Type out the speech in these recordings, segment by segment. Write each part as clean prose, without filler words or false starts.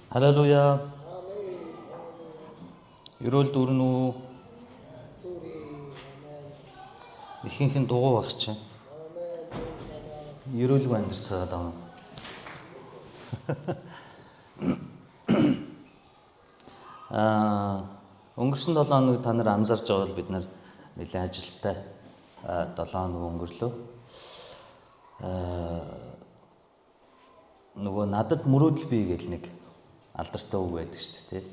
Халелуя. Ерөөл дүүрэн үү? Ихэнх нь дугуй байх чинь. Ерөөлгүй амьдарцгаад байгаа юм. Өнгөрсөн 7 хоног та нар анзаарч байгаа бол бид нар нэлээд ажилтай 7 хоног өнгөрлөө. Нөгөө надад мөрөөдөл бий гэл нэг алдартай үг байдаг шүү дээ, тий.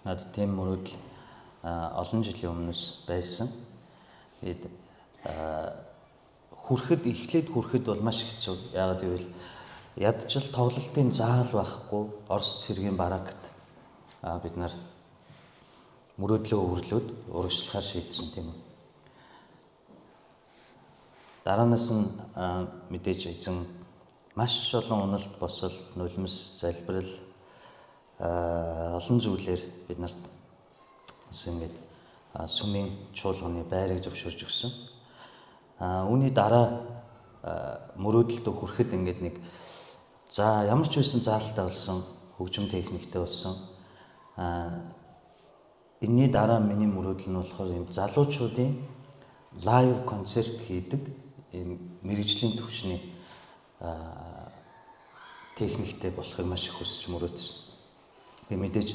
Надад тийм мөрөөдөл олон жилийн өмнөөс байсан. Тэгээд хүрэхэд эхлээд хүрэхэд бол маш хэцүү. Яагаад гэвэл ядчил тоглолтын заал байхгүй Орос цэргийн баракт бид нар мөрөөдлөө өрлөөд урагшлахаар шийдсэн, тийм үү. Дараанаас нь мэдээж эзэн маш олон уналт, босолт, нулимс, залбирал олон зүйлээр бид нарт бас ингээд сүмийн чуулганы байрыг зөвшөөрж өгсөн. Үүний дараа мөрөөдөлтөд хүрэхэд ингээд нэг за ямар ч байсан заалтай болсон, хөгжим техниктэй болсон. Энэний дараа миний мөрөөдөл нь болохоор юм залуучуудын лайв концерт хийдэг ийм мэрэгжлийн түвшний техниктэй болохыг маш их хүсэж мөрөөдсөн. Тэгээ мэдээж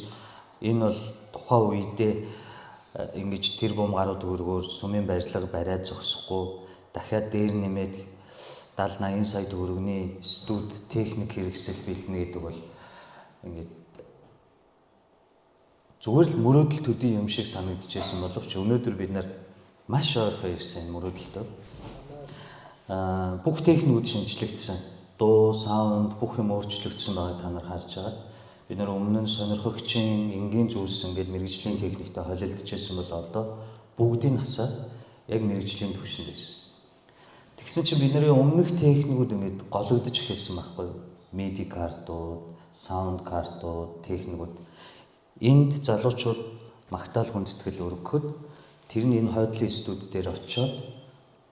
энэ бол тухайн үедээ ингэж тэр бум гаруй төгрөгөөр сүмийн барилга бариад зогсохгүй, дахиад дээр нэмээд 70 80 сая төгрөгний студ техник хэрэгсэл бэлдэнэ гэдэг бол ингээд зүгээр л мөрөөдөл төдий юм шиг санагдчихсэн боловч өнөөдөр бид нар маш ойрхон ирсэн мөрөөдөлтөө. Бүх техникүүд шинжлэгдсэн. Дуу, саунд бүх юм өөрчлөгдсөн байгааг та нар харж байгаа. Бид нар өмнө нь сонирхогчийн энгийн зүйлс ингээд мэрэгжлийн техниктэй холилдчихсэн бол одоо бүгдийг хасаад яг мэрэгжлийн түвшинд ирсэн. Тэгсэн чинь бидний өмнөх техникүүд ингээд гологдож эхэлсэн байхгүй юу? MIDI картууд, саунд картууд, техникүүд. Энд залуучууд магтаал хүндэтгэл өргөхөд тэр нь энэ хойдлын студ дээр очиод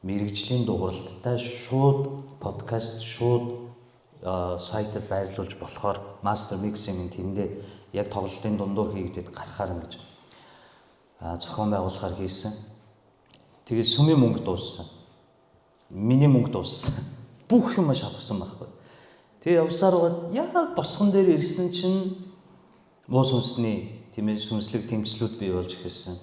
мэрэгжлийн дугууралттай шууд подкаст, шууд сайтад байрлуулж болохоор master mixing нь тэндээ яг тоглолтын дундуур хийгдээд гарахаар ингэж зохион байгуулахаар хийсэн. Тэгээд сүмийн мөнгө дууссан. Миний мөнгө дууссан. Бүх юм шавхсан байхгүй. Тэгээ явсаар байгаад яг босгон дээр ирсэн чинь муу сүнсний тийм ээ сүнслэг тэмцлүүд бий болж эхэлсэн.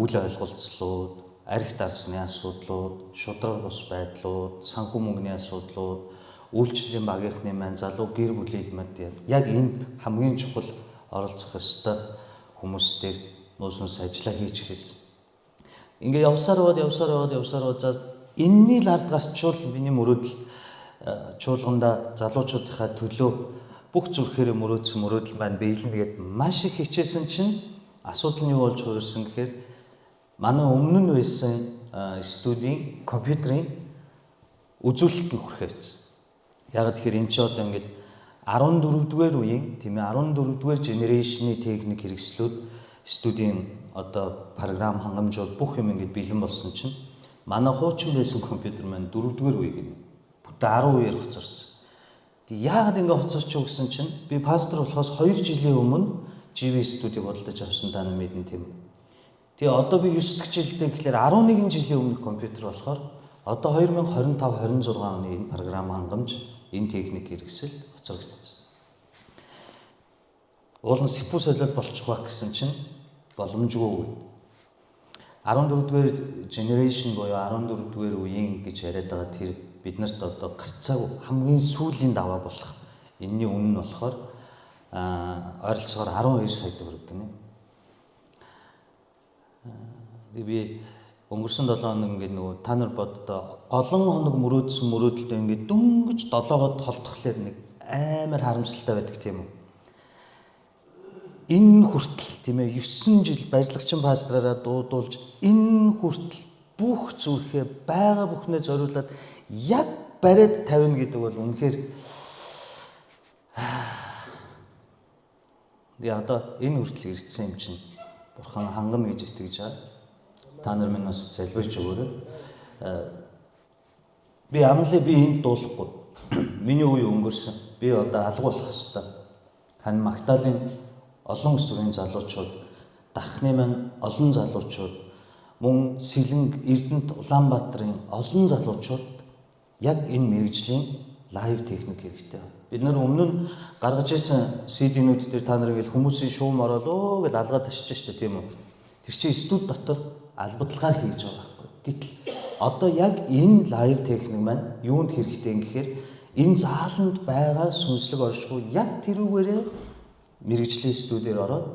Үл ойлголцлууд, арх дарсны асуудлууд, шударга бус байдлууд, санхүү мөнгөний асуудлууд, үйлчлэлийн багийнхны маань залуу гэр бүлийн мэд яг энд хамгийн чухал оролцох ёстой хүмүүс дээр муу сүнс ажиллаа хийж эхэлсэн. Ингээ явсаар байгаад за энэний л ард гарчвал миний мөрөөдөл чуулганда залуучуудынхаа төлөө бүх зүрхээр мөрөөдсөн мөрөөдөл маань биелнэ гэд маш их хичээсэн чинь асуудал нь юу болж хувирсан гэхээр манай өмнө нь байсан студийн компьютерийн үзүүлэлт нь хүрэх явцсан. Яг тэгэхээр энэ ч одоо ингээд 14-р үеийн тийм ээ 14-р генерашны техник хэрэгслүүд студийн одоо програм хангамжууд бүх юм ингээд бэлэн болсон чинь манай хуучин байсан компьютер маань 4-р үе гэнэ. Бүтэн 10 үеэр хоцорсон. Тэг яагаад ингэ хоцорч юу гэсэн чинь би пастор болохоос 2 жилийн өмнө GV студийг худалдаж авсан, та нар мэднэ тийм. Тэгээ одоо би 9 дахь жилдээ гэхлээр 11 жилийн өмнөх компьютер болохоор одоо 2025 26 оны энэ програм хангамж, энэ техник хэрэгсэл хоцрогдсон. Уул нь CPU солиол болчих байх гэсэн чинь боломжгүй. 14-р generation буюу 14-р үеийн гэж яриад байгаа тэр биднэрт одоо гарцаагүй хамгийн сүүлийн даваа болох энэний үнэ нь болохоор ойролцоогоор 12 сая төгрөг гинэ. Тэгээ би өнгөрсөн 7 хоног ингээд нөгөө та нар боддоо олон хоног мөрөөдсөн мөрөөдөлтөө ингээд дөнгөж долоогод холдохлоор нэг амар харамсалтай байдаг тийм үү. Энэ хүртэл тийм ээ 9 жил барилгачин пастораараа дуудуулж энэ хүртэл бүх зүрхээ байгаа бүхнээ зориулаад яг бариад тавина гэдэг бол үнэхээр тэгээ одоо энэ хүртэл ирсэн юм чинь бурхан хангана гэж итгэж байгаа. Та нар минь бас залбирч өгөөрэй. Би амлаа, би энд дуулахгүй. Миний үе өнгөрсөн. Би одоо алгуулах хэвээр. Харин Магдалины олон өсвөрийн залуучууд, Дархны маань олон залуучууд, мөн Сэлэнг, Эрдэнэт, Улаанбаатарын олон залуучууд яг энэ мэргэжлийн live техник хэрэгтэй. Бид нар өмнө нь гаргаж ирсэн CD-нүүд дээр та нар ингээл хүмүүсийн шуум ороод өө гэж алгаад ташиж штэ, тийм үү? Тэр чинь студи дотор албадлагаар хийж байгаа байхгүй. Гэтэл одоо яг энэ live техник маань юунд хэрэгтэй юм гэхээр энэ зааланд байгаа сүнслэг оршихуй яг тэрүүгээрээ мэргэжлийн студиэр ороод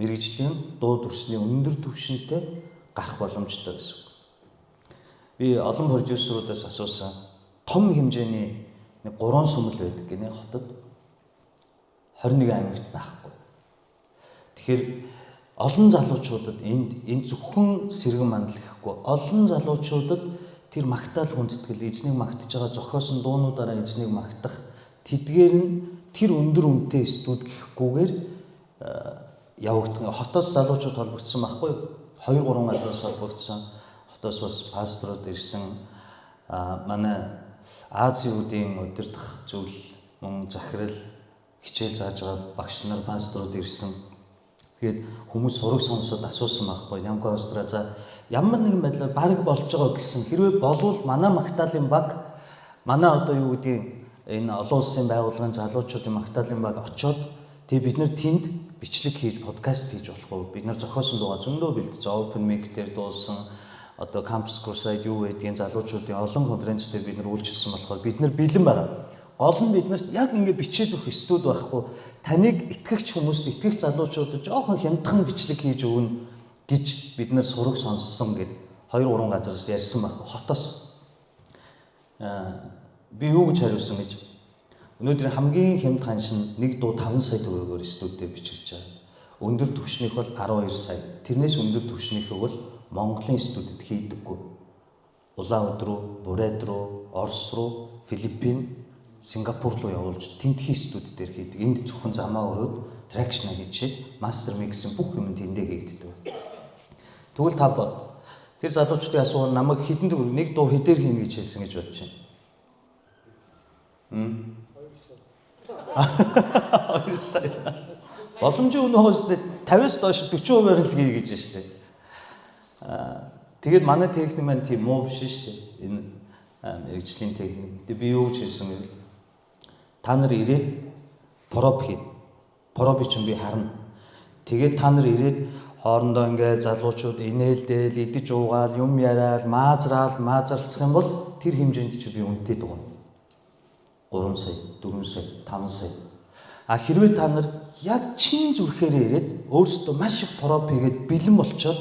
мэргэжлийн дуу дүрсний өндөр түвшинтэй гарах боломжтой гэсэн үг. Би олон продюсеруудаас асуусан. Том хэмжээний нэг 3 сүмэл байдаг гинэ хотод. 21 аймагт байхгүй. Тэгэхээр олон залуучуудад энд энэ зөвхөн сэргэн мандал гэхгүй олон залуучуудад тэр магтаал хүндэтгэл, эзнийг магтаж байгаа зохиосон дуунуудаараа эзнийг магтах тэдгээр нь тэр өндөр үнэтэй студ гэхгүйгээр явагдах. Хотоос залуучууд холбогдсон байхгүй юу? 2 3 газараас холбогдсон. Хотоос бас пасторууд ирсэн. Манай Азиудын удирдах зүйл мөн захирал хичээл зааж байгаа багш нар, пасторууд ирсэн. Тэгээд хүмүүс сураг сонсоод асуусан байхгүй. Нямка пастораа за ямар нэгэн байдлаар баг болж байгаа гэсэн. Хэрвээ болвол манай Магдалины баг, манай одоо юу гэдгийг энэ олон улсын байгууллагын залуучуудын Магдалины баг очоод тэгээ бид нар тэнд бичлэг хийж, подкаст хийж болох уу? Бид нар зохиосон дуугаа зөндөө бэлдсэн. Open mic дээр дуулсан, одоо Campus Crusade юу гэдгийг залуучуудын олон конференц дээр бид нар үйлчилсэн болохоор бид нар бэлэн байгаа. Гол нь бид нарт яг ингэ бичээд өгөх студ байхгүй. Таныг итгэгч хүмүүст, итгэгч залуучуудад жоохон хямдхан бичлэг хийж өгнө гэж бид нар сураг сонссон гэд 2 3 газараас ярьсан байх. Хотоос. Би юу гэж хариулсан гэж. Өнөөдөр хамгийн хямд ханш нь нэг дуу 5 сая төгрөгөөр студ дээр бичигдэж байгаа. Өндөр түвшнийх бол 12 сая. Тэрнээс өндөр түвшнийхийг бол Монголын студид хийдэггүй. Улаан өд рүү, Бурайд руу, Орос руу, Филиппин, Сингапур руу явуулж тентхийн студ дээр хийдэг. Энд зөвхөн замаа өрөөд traction хийчихэд master mix-ийн бүх юм тэндээ хийгддэг. Тэгвэл та бод. Тэр залуучдын асуу намайг хэдэн төгрөг нэг дуу хэдээр хийнэ гэж хэлсэн гэж бодож байна. 2 сая. Боломжийн үнэ хоос 50-аас доош 40%-аар л хий гэж байна шүү дээ. Тэгээд манай техник маань тийм муу биш шүү дээ. Энэ мэргэжлийн техник. Тэгээ би юу гэж хэлсэн гэвэл та нар ирээд проб хий. Пробыг чинь би харна. Тэгээд та нар ирээд хоорондоо ингээд залуучууд инээлдээл, идэж уугаал, юм яриад, маазраал, маазарцах юм бол тэр хэмжээнд чи би үнэтэй дугна. 3 сая, 4 сая, 5 сая. А хэрвээ та нар яг чин зүрхээрээ ирээд өөрсдөө маш их проб хийгээд бэлэн болчоод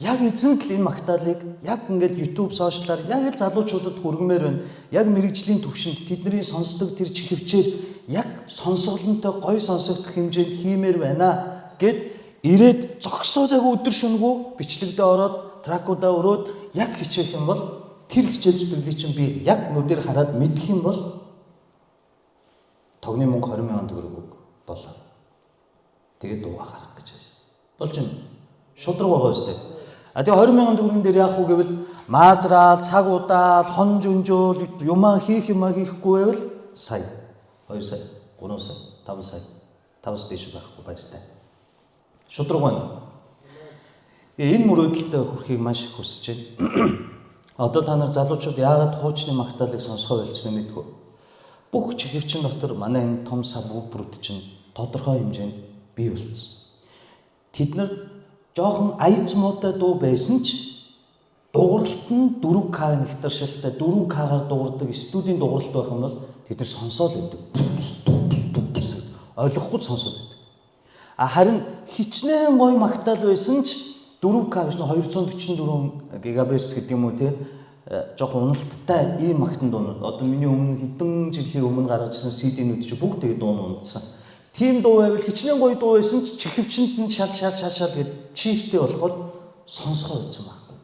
яг эзэнт л энэ магтаалыг яг ингээд YouTube сошиалар яг л залуучуудад хүргэмээр байна. Яг мэрэгжлийн төвшөнд тэдний сонсдог тэр чихвчээр яг сонсголонтой гой сонсогдох хэмжээнд хиймээр байна гэд ирээд зогсоо цаг өдөр шөнөгүй бичлэгдээ ороод track уудаа өрөөд яг хичээх юм бол тэр хичээл зүтгэлийг чинь би яг нүдээр хараад мэдэх юм бол тогны мөнгө 20 мянган төгрөг болоо. Тэгээд дуугаа гаргах гэж байсан. Болж байна. Шудраг байгаа үстэй. А тэгээ 20 мянган төгрөгөн дээр яах вэ гэвэл маазраал, цаг удаал, хон жүнжөөл, юмаа хийх юмаа хийхгүй байвал сая, 2 сая, 3 сая, 5 сая, 5-аас дээш байхгүй баяртай. Шудраг байна. Энэ мөрөөдөлтөд хүрэхийг маш их хүсэж байна. Одоо та нар залуучууд яагаад хуучны магтаалыг сонсгоо болчихсон мэдгүй. Бүх чихвчин дотор манай энэ том сабвуферүүд чинь тодорхой хэмжээнд бий болцсон. Тэд нар жоохон аяц муутай дуу байсан ч дууралт нь 4К нэгтаршилтай 4К-гаар дуурдаг студийн дууралт байх юм бол тэд нар сонсоол байдаг. Ойлгохгүй сонсоод байдаг. А харин хичнээн гоё магтаал байсан ч 4К биш 244 гигабайт гэдэг юм уу те жоохон уналттай ийм магтан дуунууд. Одоо миний өмнө хэдэн жилийн өмнө гаргаж ирсэн CD-нүүд чи бүгд тэгээ дуун унтсан. Тийм дуу байвал хичнээн гоё дуу байсан ч чихвчэнд нь шал шал шал шал гэд чифтэй болохоор сонсгоо байсан байхгүй.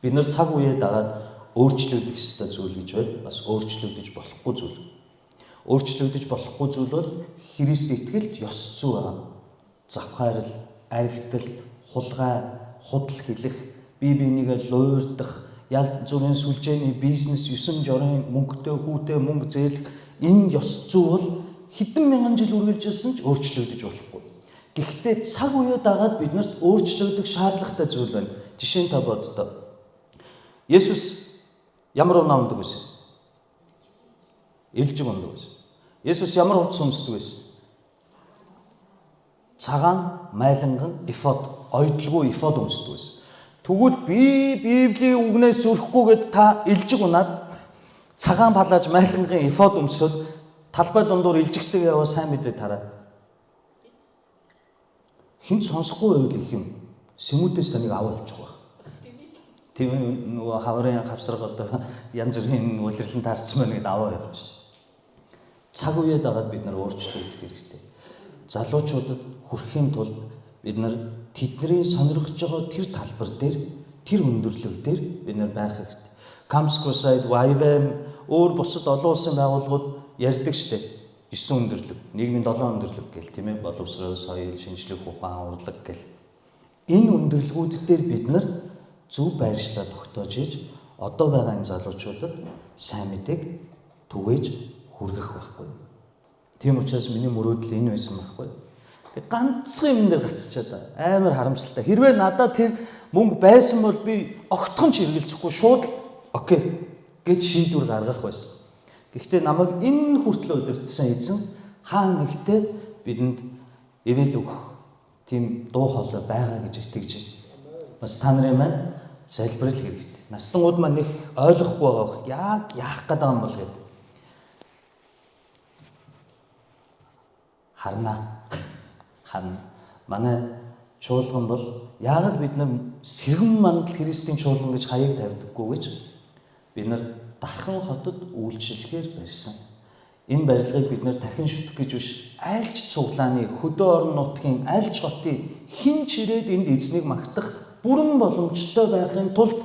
Бид нар цаг үеэ дагаад өөрчлөгдөх ёстой зүйл гэж байна. Бас өөрчлөгдөж болохгүй зүйл. Өөрчлөгдөж болохгүй зүйл бол Христ итгэлд ёс зүй байгаа. Завхаарл, архиталт, хулгай, худал хэлэх, бие бинийгээ луйрдах, ял зүрийн сүлжээний бизнес, 9 жорын мөнгөтэй хүүтэй мөнгө зээлэх энэ ёс зүй бол хэдэн мянган жил үргэлжилсэн ч өөрчлөгдөж болохгүй. Гэхдээ цаг үеэ дагаад бид нарт өөрчлөгдөх шаардлагатай зүйл байна. Жишээ нь та боддоо. Есүс ямар унаа ундаг байсан? Илжиг ундаг байсан. Есүс ямар хувцас өмсдөг байсан? Цагаан майланган эфод, ойдлгүй эфод өмсдөг байсан. Тэгвэл би Библийн үгнээс зөрөхгүйгээд та илжиг унаад цагаан палаж майланган эфод өмсөд талбай дундуур илжигтэй яваа сайн мэдээ тараа. Хинт сонсохгүй байвал их юм. Сэмүүдээс таныг аваа явчих байх. Тийм нөгөө хаврын хавсраг одоо янз бүрийн улирлан таарсан байна гэдээ аваа явчих. Цаг үеэ дагаад бид нар өөрчлөгдөх хэрэгтэй. Залуучуудад хүрэхийн тулд бид нар тэдний сонирхож байгаа тэр талбар дээр, тэр өндөрлөг дээр бид нар байх хэрэгтэй. Campus Crusade, YWAM өөр бусад олон улсын байгууллагууд ярьдаг штеп. 9 өндөрлөг, нийгмийн 7 өндөрлөг гэл тийм ээ, боловсрол, соёл, шинжлэх ухаан, урлаг гэл. Энэ өндөрлгүүд дээр бид нар зөв байршлаа тогтоож иж одоо байгаа энэ залуучуудад сайн мэдээг түгээж хүргэх байхгүй. Тийм учраас миний мөрөөдөл энэ байсан байхгүй. Тэг ганцхан юм дээр гацчаад амар харамсалтай. Хэрвээ надад тэр мөнгө байсан бол би огтхон ч эргэлзэхгүй шууд окей гэж шийдвэр гаргах байсан. Гэхдээ намайг энэ хүртэл удирдсан эзэн хаа нэгтээ бидэнд ивэл өгөх тийм дуу хоолой байгаа гэж итгэж байна. Бас та нарын маань залбирал хэрэгтэй. Наслангууд маань нэг ойлгохгүй байгаа бох. Яг яах гээд байгаа юм бол гэдэг. Харна. Харна. Манай чуулган бол яагаад бид нар сэргэн мандал Христийн чуулган гэж хаяг тавьдаггүй гэж бид нар Дархан хотод үйлчлэхээр барьсан. Энэ барилгыг бид нэр дахин шүтэх гэж биш, айлч цуглааны хөдөө орон нутгийн айлч хотын хэн ч ирээд энд эзнийг магтах бүрэн боломжтой байхын тулд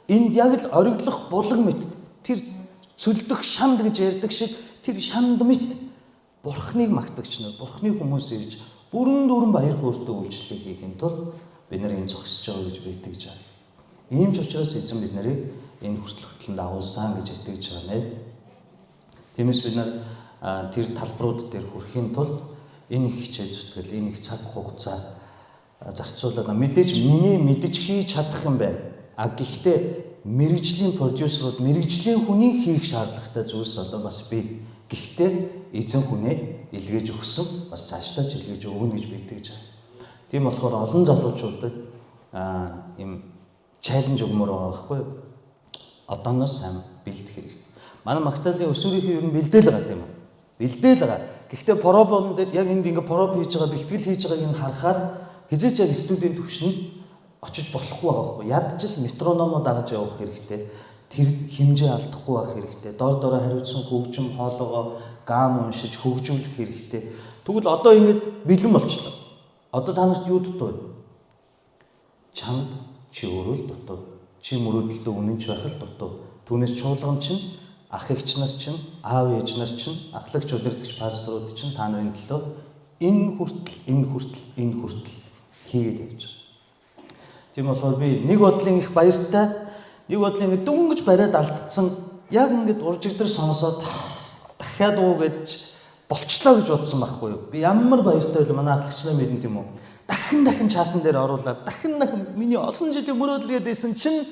энд яг л ориглох булаг мэт тэр цөлдөх шанд гэж ярьдаг шиг тэр шанд мэт Бурхныг магтагч нар, Бурхны хүмүүс ирж бүрэн дүүрэн баяр хөөртэй үйлчлэг хийхин тулд бид нар энэ зогсож байгаа гэж би итгэж байна. Ийм ч учраас эзэн бид нарыг энэ хүртэл хөтлөнд агуулсан гэж итгэж байгаа нэ. Тиймээс бид нар тэр талбарууд дээр хүрэхийн тулд энэ их хичээл зүтгэл, энэ их цаг хугацаа зарцуулаад мэдээж миний мэдэж хийж чадах юм байна. А гэхдээ мэрэгжлийн продюсерууд, мэрэгжлийн хүний хийх шаардлагатай зүйлс одоо бас би. Гэхдээ эзэн хүнээ илгээж өгсөн, бас цаашдаа ч илгээж өгнө гэж би итгэж байна. Тийм болохоор олон залуучуудад ийм чаленж өгмөр байгаа байхгүй юу? Одооноос сайн бэлдэх хэрэгтэй. Манай Магдалины өсвөрийнхөө ер нь бэлдээл байгаа тийм үү? Бэлдээл байгаа. Гэхдээ пробонд яг энд ингээ проб хийж байгаа, бэлтгэл хийж байгааг нь харахаар хизээч яг студийн түвшинд очиж болохгүй байгаа байхгүй. Ядч л метрономоо дагаж явах хэрэгтэй. Тэр хэмжээ алдахгүй байх хэрэгтэй. Дор дорой хариуцсан хөгжим хоолоогоо гам уншиж хөгжүүлэх хэрэгтэй. Тэгвэл одоо ингэж бэлэн болчлоо. Одоо та нарт юу дутуу вэ? Чамд чи өөрөө л дутуу. Чи мөрөөдөлтөө үнэнч байх л дутуу. Түүнээс чуулган чинь ах эгч нар чинь, аав ээж нар чинь, ахлагч удирдагч пасторууд чинь та нарын төлөө энэ хүртэл, энэ хүртэл, энэ хүртэл хийгээд явж байгаа. Тийм болохоор би нэг бодлын их баяртай, нэг бодлын ингэ дөнгөж бариад алдсан, яг ингэж уржигдар сонсоод дахиад уу гэж болчлоо гэж бодсон байхгүй юу? Би ямар баяртай байл манай ахлагч нар мэдэн тийм үү? Дахин дахин чатан дээр оруулаад дахин дахин миний олон жилийн мөрөөдөл гэдээсэн чинь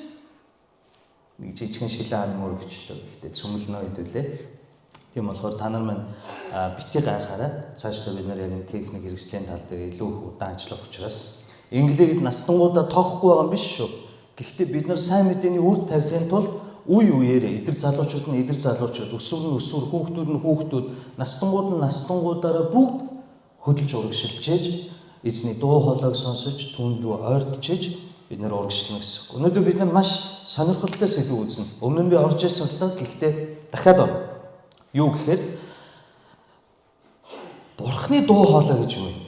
нэг жижигхэн шилэн ан мөр өвчлөө. Гэхдээ цөмөлнөө хэдүүлээ. Тийм болохоор та нар маань бити гайхаарай. Цаашдаа бид нар яг энэ техник хэрэгслийн тал дээр илүү их удаан ажиллах учраас инглигэд настангуудаа тоохгүй байгаа юм биш шүү. Гэхдээ бид нар сайн мэдээний үр тарихын тулд үе үеэрээ эдэр залуучууд нь эдэр залуучууд, өсвөр нь өсвөр, хүүхдүүд нь хүүхдүүд, настангууд нь настангуудаараа бүгд хөдөлж урагшилж эзний дуу хоолойг сонсож түүнд рүү ойртчиж бид нэр урагшлана гэсэн. Өнөөдөр бид нар маш сонирхолтой сэдв үзнэ. Өмнө нь би орж ирсэн л доо, гэхдээ дахиад орно. Юу гэхээр Бурхны дуу хоолой гэж юу юм?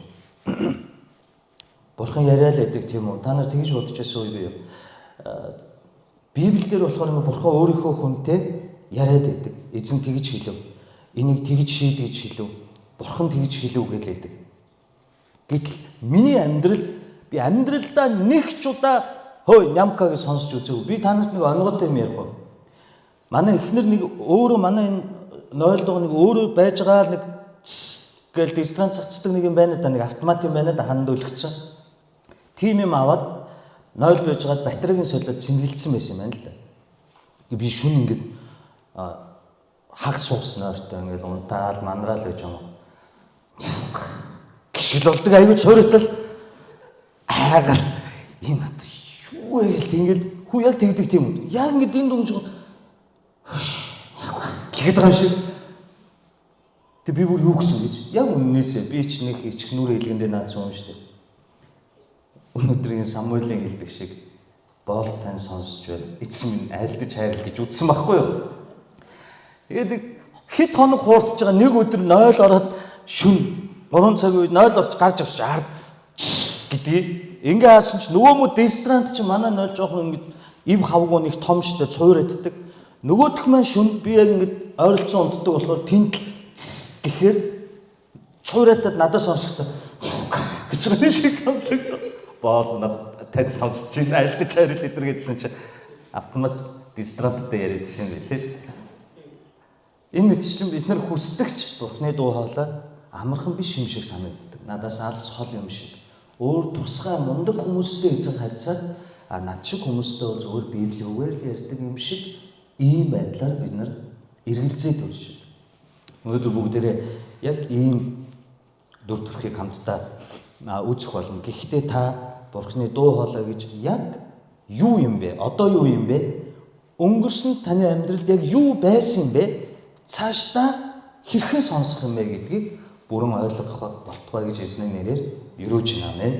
Бурхан яриа л байдаг тийм үү? Та нар тэгж бодож байсан уу юу? Библиэлд болохоор ингээ Бурхан өөрийнхөө хүнтэй яриад байдаг. Эзэн тэгж хэлв. Энийг тэгж шийд гэж хэлв. Бурхан тэгж хэлв гэж байдаг. Гэтэл миний амьдрал би амьдралдаа нэг ч удаа хөөе нямка гэж сонсч үзээгүй. Би та нарт нэг онгойтой юм ярих уу? Манай эхнэр нэг өөрөө манай энэ нойлдоо нэг өөрөө байж байгаа л нэг гээл дезодорант цацдаг нэг юм байна да, нэг автомат юм байна да, ханд өлгцэн. Тим юм аваад 0 байж байгаад батарейг солиод цэнгэлдсэн байсан юм байна л да. Би шүн ингээд хаг суусан ойртой ингээд унтаал манраал гэж юм. Гიშгэл болдог аюу цуурайтал айгаал энэ одоо юу вэ гэл ингээд хүү яг тэгдэг тийм үү. Яг ингээд энэ дүнж гэхэд байгаа юм шиг. Тэг би бүр юу гэсэн гэж яг үннээсээ би ч нэг ичх нүрэ хэлгэндээ наадсан юм шүү дээ. Өнөөдрийн Самуэлийн хэлдэг шиг боол тань сонсч байна. Эцэн минь айлдаж хайрл гэж үзсэн байхгүй юу? Тэгээд хэд хоног хуурдж байгаа нэг өдөр 0 ороод шүн 3 цаг үед 0 орч гарч авч ард гэдгийг ингээ хаасан ч нөгөө мө дезодорант чи манай 0 жоохон ингэ ив хавгуу нэг том штэ цуураддаг. Нөгөөх маань шүн би яг ингэ ойролцоо унтдаг болохоор тэнд гэхээр цууратад надад сонсохдоо гэж байгаа шиг сонсогдоо. Боол над тань сонсож байна. Айлдаж хайрл эдэр гэсэн чи автомат дезодоранттай яриадсэн юм билээ л. Энэ мэтчлэн бид нар хүсдэгч Бурхны дуу хоолой амархан биш юм шиг санагддаг. Надаас алс хол юм шиг. Өөр тусгай мундаг хүмүүстэй эзэн харьцаад а над шиг хүмүүстэй бол зүгээр Библийн үгээр л ярьдаг юм шиг ийм байдлаар бид нар эргэлзээ төрж байдаг. Өнөөдөр бүгдээрээ яг ийм дүр төрхийг хамтдаа үзэх болно. Гэхдээ та Бурхны дуу хоолой гэж яг юу юм бэ? Одоо юу юм бэ? Өнгөрсөн таны амьдралд яг юу байсан юм бэ? Цаашдаа хэрхэн сонсох юм бэ гэдгийг бүрэн ойлгох болтугай гэж эзний нэрээр ерөөж байна. Амен.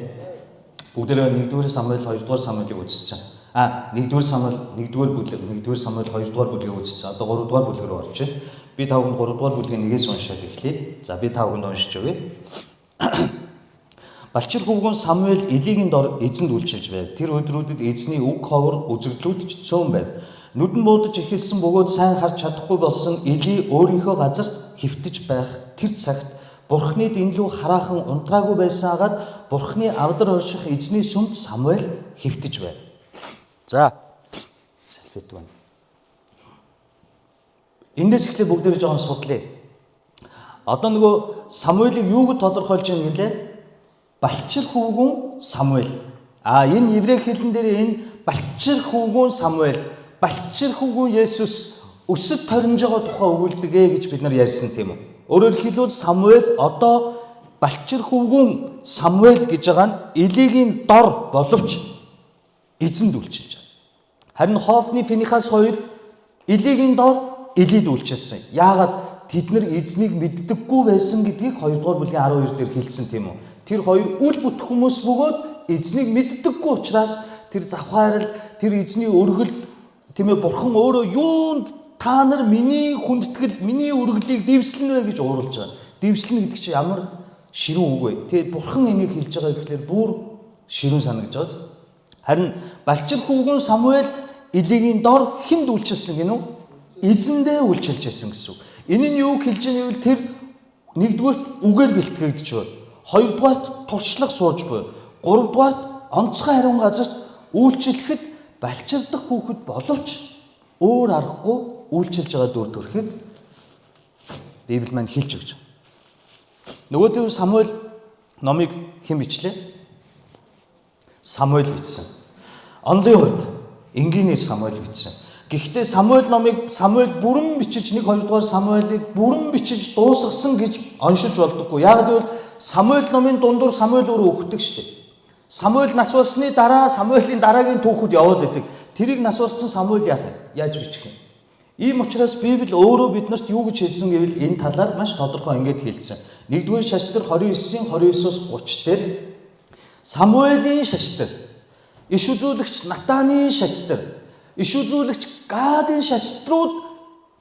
Бүгдээрээ 1-р Самуэль, 2-р Самуэлийг үзсэн. 1-р Самуэль, 1-р бүлэг, 1-р Самуэль, 2-р бүлгийг үзсэн. Одоо 3-р бүлэг рүү орж байна. Би та бүхэнд 3-р бүлгийн нэгээс уншаад эхлэе. За би та бүхэнд уншиж өгье. Балчир хөвгүн Самуэль Элигийн дор эзэнд үйлчилж байв. Тэр өдрүүдэд эзний үг ховор үзэгдлүүд ч цөөн байв. Нүдэн буудаж эхэлсэн бөгөөд сайн харж чадахгүй болсон Эли өөрийнхөө газарт хэвтэж байх тэр цагт Бурхны дэнлүү хараахан унтраагүй байсан агаад Бурхны авдар орших эзний сүмд Самуэль хэвтэж байв. За салфет байна. Эндээс эхлээ бүгдээрээ жоохон судлаа. Одоо нөгөө Самуэлийг юу гэж тодорхойлж байгаа юм гэлээ? Балчир хөвгүн Самуэль. Энэ еврей хэлэн дээр энэ балчир хөвгүн Самуэль, балчир хөвгүн Есүс өсөд торинжогоо тухай өгүүлдэг ээ гэж бид нар ярьсан тийм үү? Өөрөөр хэлбэл Самуэль одоо балчир хөвгүн Самуэль гэж байгаа нь Элигийн дор боловч эзэнд үйлчилж байгаа. Харин Хофны Финихас хоёр Элигийн дор Элид үйлчилсэн. Яагаад тэд нар эзнийг мэддэггүй байсан гэдгийг 2 дугаар бүлгийн 12 дээр хэлсэн тийм үү? Тэр хоёр үл бүт хүмүүс бөгөөд эзнийг мэддэггүй учраас тэр завхаарл, тэр эзний өргөлд тийм ээ Бурхан өөрөө юунд та нар миний хүндэтгэл, миний өргөлийг дэвслэнэ вэ гэж уурлаж байгаа. Дэвслэнэ гэдэг чинь ямар ширүүн үг вэ? Тэгээ Бурхан энийг хэлж байгаа гэхлээр бүр ширүүн санагдаж байгаа. Харин балчир хөвгүн Самуэль Элигийн дор хүнд үйлчилсэн гинүү? Эзэндээ үйлчилж байсан гэсэн үг. Энэ нь юу хэлж байгаа гэвэл тэр нэгдүгээрт үгээр бэлтгэгдэж буй. Хоёрдугаарт туршлага сууж буй. Гуравдугаарт онцгой хариун газарт үйлчлэхэд балчирдах хүүхэд боловч өөр аргагүй үйлчилж байгаа дүр төрхийг Библи маань хэлж өгч байгаа. Нөгөө төв Самуэль номыг хэн бичлээ? Самуэль бичсэн. Онлын хувьд энгийнээр Самуэль бичсэн. Гэхдээ Самуэль номыг Самуэль бүрэн бичиж 1 2 дугаар Самуэлийг бүрэн бичиж дуусгасан гэж оншилж болдоггүй. Яг гэвэл Самуэль номын дундуур Самуэль өөрөө өгдөг шүү дээ. Самуэль нас барсны дараа Самуэлийн дараагийн түүхүүд яваад байдаг. Тэрийг нас барсан Самуэль яах вэ? Яаж бичих юм? Ийм учраас Библи өөрөө биднэрт юу гэж хэлсэн гэвэл энэ талаар маш тодорхой ингэж хэлсэн. 1-р шаштар 29-ийн 29-оос 30 дээр Самуэлийн шаштар, иш үзүүлэгч Натаны шаштар, иш үзүүлэгч Гадын шаштрууд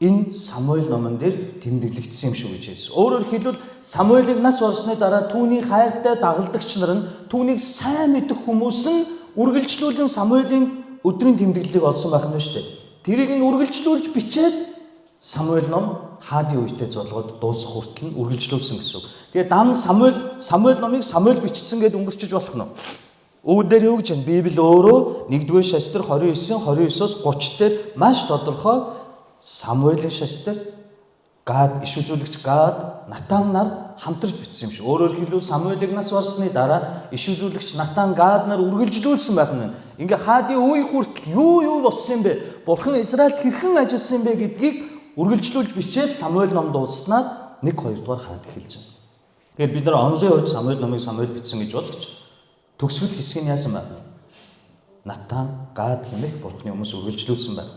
энэ Самуэль номон дээр тэмдэглэгдсэн юм шүү гэж хэлсэн. Өөрөөр хэлбэл Самуэлийг нас барсны дараа түүний хайртай дагалдагч нар нь түүнийг сайн мэдэх хүмүүс нь үргэлжлүүлэн Самуэлийн өдрийн тэмдэглэлийг олсон байх нь шүү дээ. Тэрийг нь үргэлжлүүлж бичээд Самуэль ном хаадын үетэй золгоод дуусах хүртэл нь үргэлжлүүлсэн гэсэн үг. Тэгээ дан Самуэль номыг Самуэль бичсэн гэдээ өнгөрчиж болох нь. Үүд дээр юу гэж байна? Библи өөрөө 1-р шастар 29 29-оос 30 дээр маш тодорхой Самуэлийн шастар, Гад иш үзүүлэгч Гад, дараа Натан нар хамтарч бичсэн юм шиг. Өөрөөр хэлбэл Самуэлийг нас барсны дараа иш үзүүлэгч Натан Гад нар үргэлжлүүлсэн байх нь. Ингээ хаадын үе хүртэл юу юу болсон юм бэ? Бурхан Израильд хэрхэн ажилласан юм бэ гэдгийг үргэлжлүүлж бичээд Самуэль ном дууссанаар 1 2 дугаар хаад эхэлж байна. Тэгэхээр бид нар онлын хувьд Самуэль номыг Самуэль бичсэн гэж болгоч төгсгөл хэсгийг яасан байна? Натан, Гад хэмээх бурхны хүмүүс үргэлжлүүлсэн байна.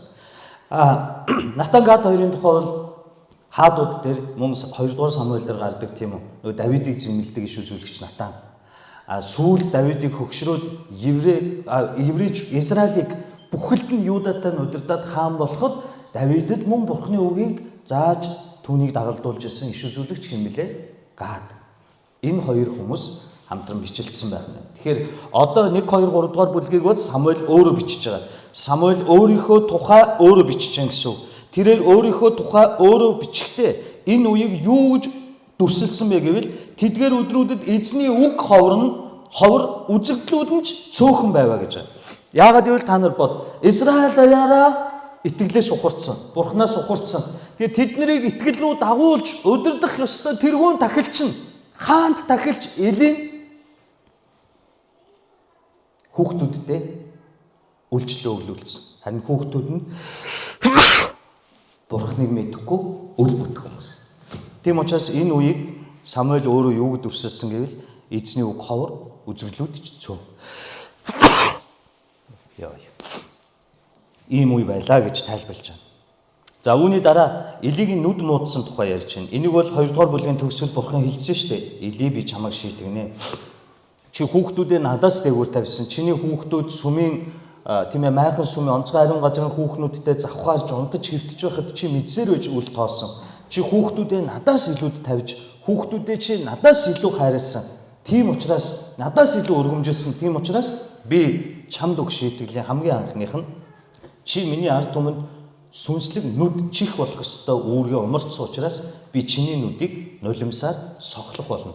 Натан Гад хоёрын тухай бол хаадууд дээр мөн 2 дугаар Самуэль дээр гардаг тийм үү? Нөгөө Давидыг зэмлэдэг иш үзүүлэгч Натан. Сүүлд Давидыг хөгшрөөд еврейч Израилийг бүхэлд нь Юдатай нь удирдаад хаан болоход Давидэд мөн бурхны үгийг зааж түүнийг дагалдуулж ирсэн иш үзүүлэгч хэм бэлээ? Гад. Энэ хоёр хүмүүс хамтран бичлэлсэн байх нь. Тэгэхээр одоо 1 2 3 дугаар бүлгийг бол Самуэль өөрөө бичиж байгаа. Самуэль өөрийнхөө тухай өөрөө бичиж байгаа гэсэн үг. Тэрээр өөрийнхөө тухай өөрөө бичихдээ энэ үеийг юу гэж дүрсэлсэн бэ гэвэл тэдгээр өдрүүдэд эзний үг ховор нь ховор үзэгдлүүд нь ч цөөхөн байваа гэж байна. Яагаад гэвэл та нар бод Израиль даяараа итгэлээс ухарцсан, Бурханаас ухарцсан. Тэгээ тэд нарыг итгэл рүү дагуулж удирдах ёстой тэргүүн тахилч нь хаант тахилч Элийн хүүхдүүдтэй үйлчлэл өглүүлсэн. Харин хүүхдүүд нь Бурхныг мэдэхгүй үл бүтэх хүмүүс. Тийм учраас энэ үеийг Самуэль өөрөө юу гэд дүрсэлсэн гэвэл эзний үг ховор үзэглүүд ч цөм. Яа. Ийм үе байлаа гэж тайлбарлаж байна. За үүний дараа Илигийн нүд муудсан тухай ярьж байна. Энийг бол 2 дугаар бүлгийн төгсгөл бурхан хэлсэн шүү дээ. Или би чамайг шийтгэнэ. Чи хүүхдүүдээ надаас дээгүүр тавьсан. Чиний хүүхдүүд сүмийн тийм ээ майхан сүмийн онцгой ариун газрын хүүхнүүдтэй завхаарч унтаж хэвтэж байхад чи мэдсээр байж үл тоосон. Чи хүүхдүүдээ надаас илүүд тавьж, хүүхдүүдээ чи надаас илүү хайрласан. Тийм учраас надаас илүү өргөмжилсөн. Тийм учраас би чамд өг шийтгэлийн хамгийн анхных нь чи миний ард түмэнд сүнслэг нүд чих болох ёстой үүргээ умарцсан учраас би чиний нүдийг нулимсаар сохлох болно.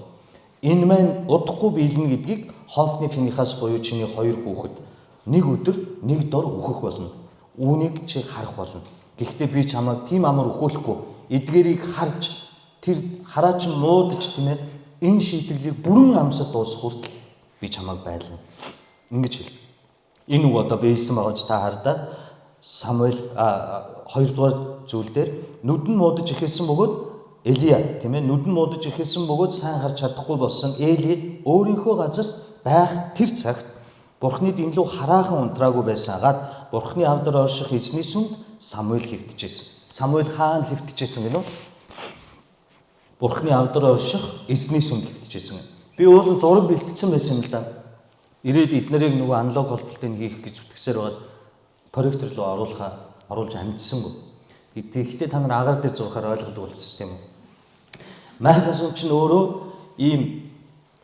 Энэ маань удахгүй биелнэ гэдгийг Хофны Финихас буюу чиний хоёр хүүхэд нэг өдөр нэг дор үхэх болно. Үүнийг чи харах болно. Гэхдээ би чамайг тийм амар үхүүлэхгүй. Эдгээрийг харж тэр хараач муудаж тийм ээ энэ шийтгэлийг бүрэн амсад дуусах хүртэл би чамайг байлгана. Ингэж хэл. Энэ үг одоо биелсэн байгаа ч та хардаа Самуэль 2 дугаар зүйл дээр нүд нь муудаж эхэлсэн бөгөөд Элия тийм ээ нүд нь муудаж эхэлсэн бөгөөд сайн харж чадахгүй болсон Эли өөрийнхөө газарт байх тэр цагт Бурхны дэнлүү хараахан унтраагүй байсан агаад Бурхны авдар орших эзний сүмд Самуэль хэвтэжсэн. Самуэль хаана хэвтэжсэн гэнэ үү? Бурхны авдар орших эзний сүмд хэвтэжсэн. Би уулын зураг бэлтгэсэн байсан юм л да. Ирээд эднэрийг нөгөө аналог холболтыг хийх гэж зүтгэсээр байгаад проектор руу оруулж амжсангүй. Тэгэхдээ та нар агаар дээр зурхаар ойлгодог болчихсон тийм үү? Майхан сүм чинь өөрөө ийм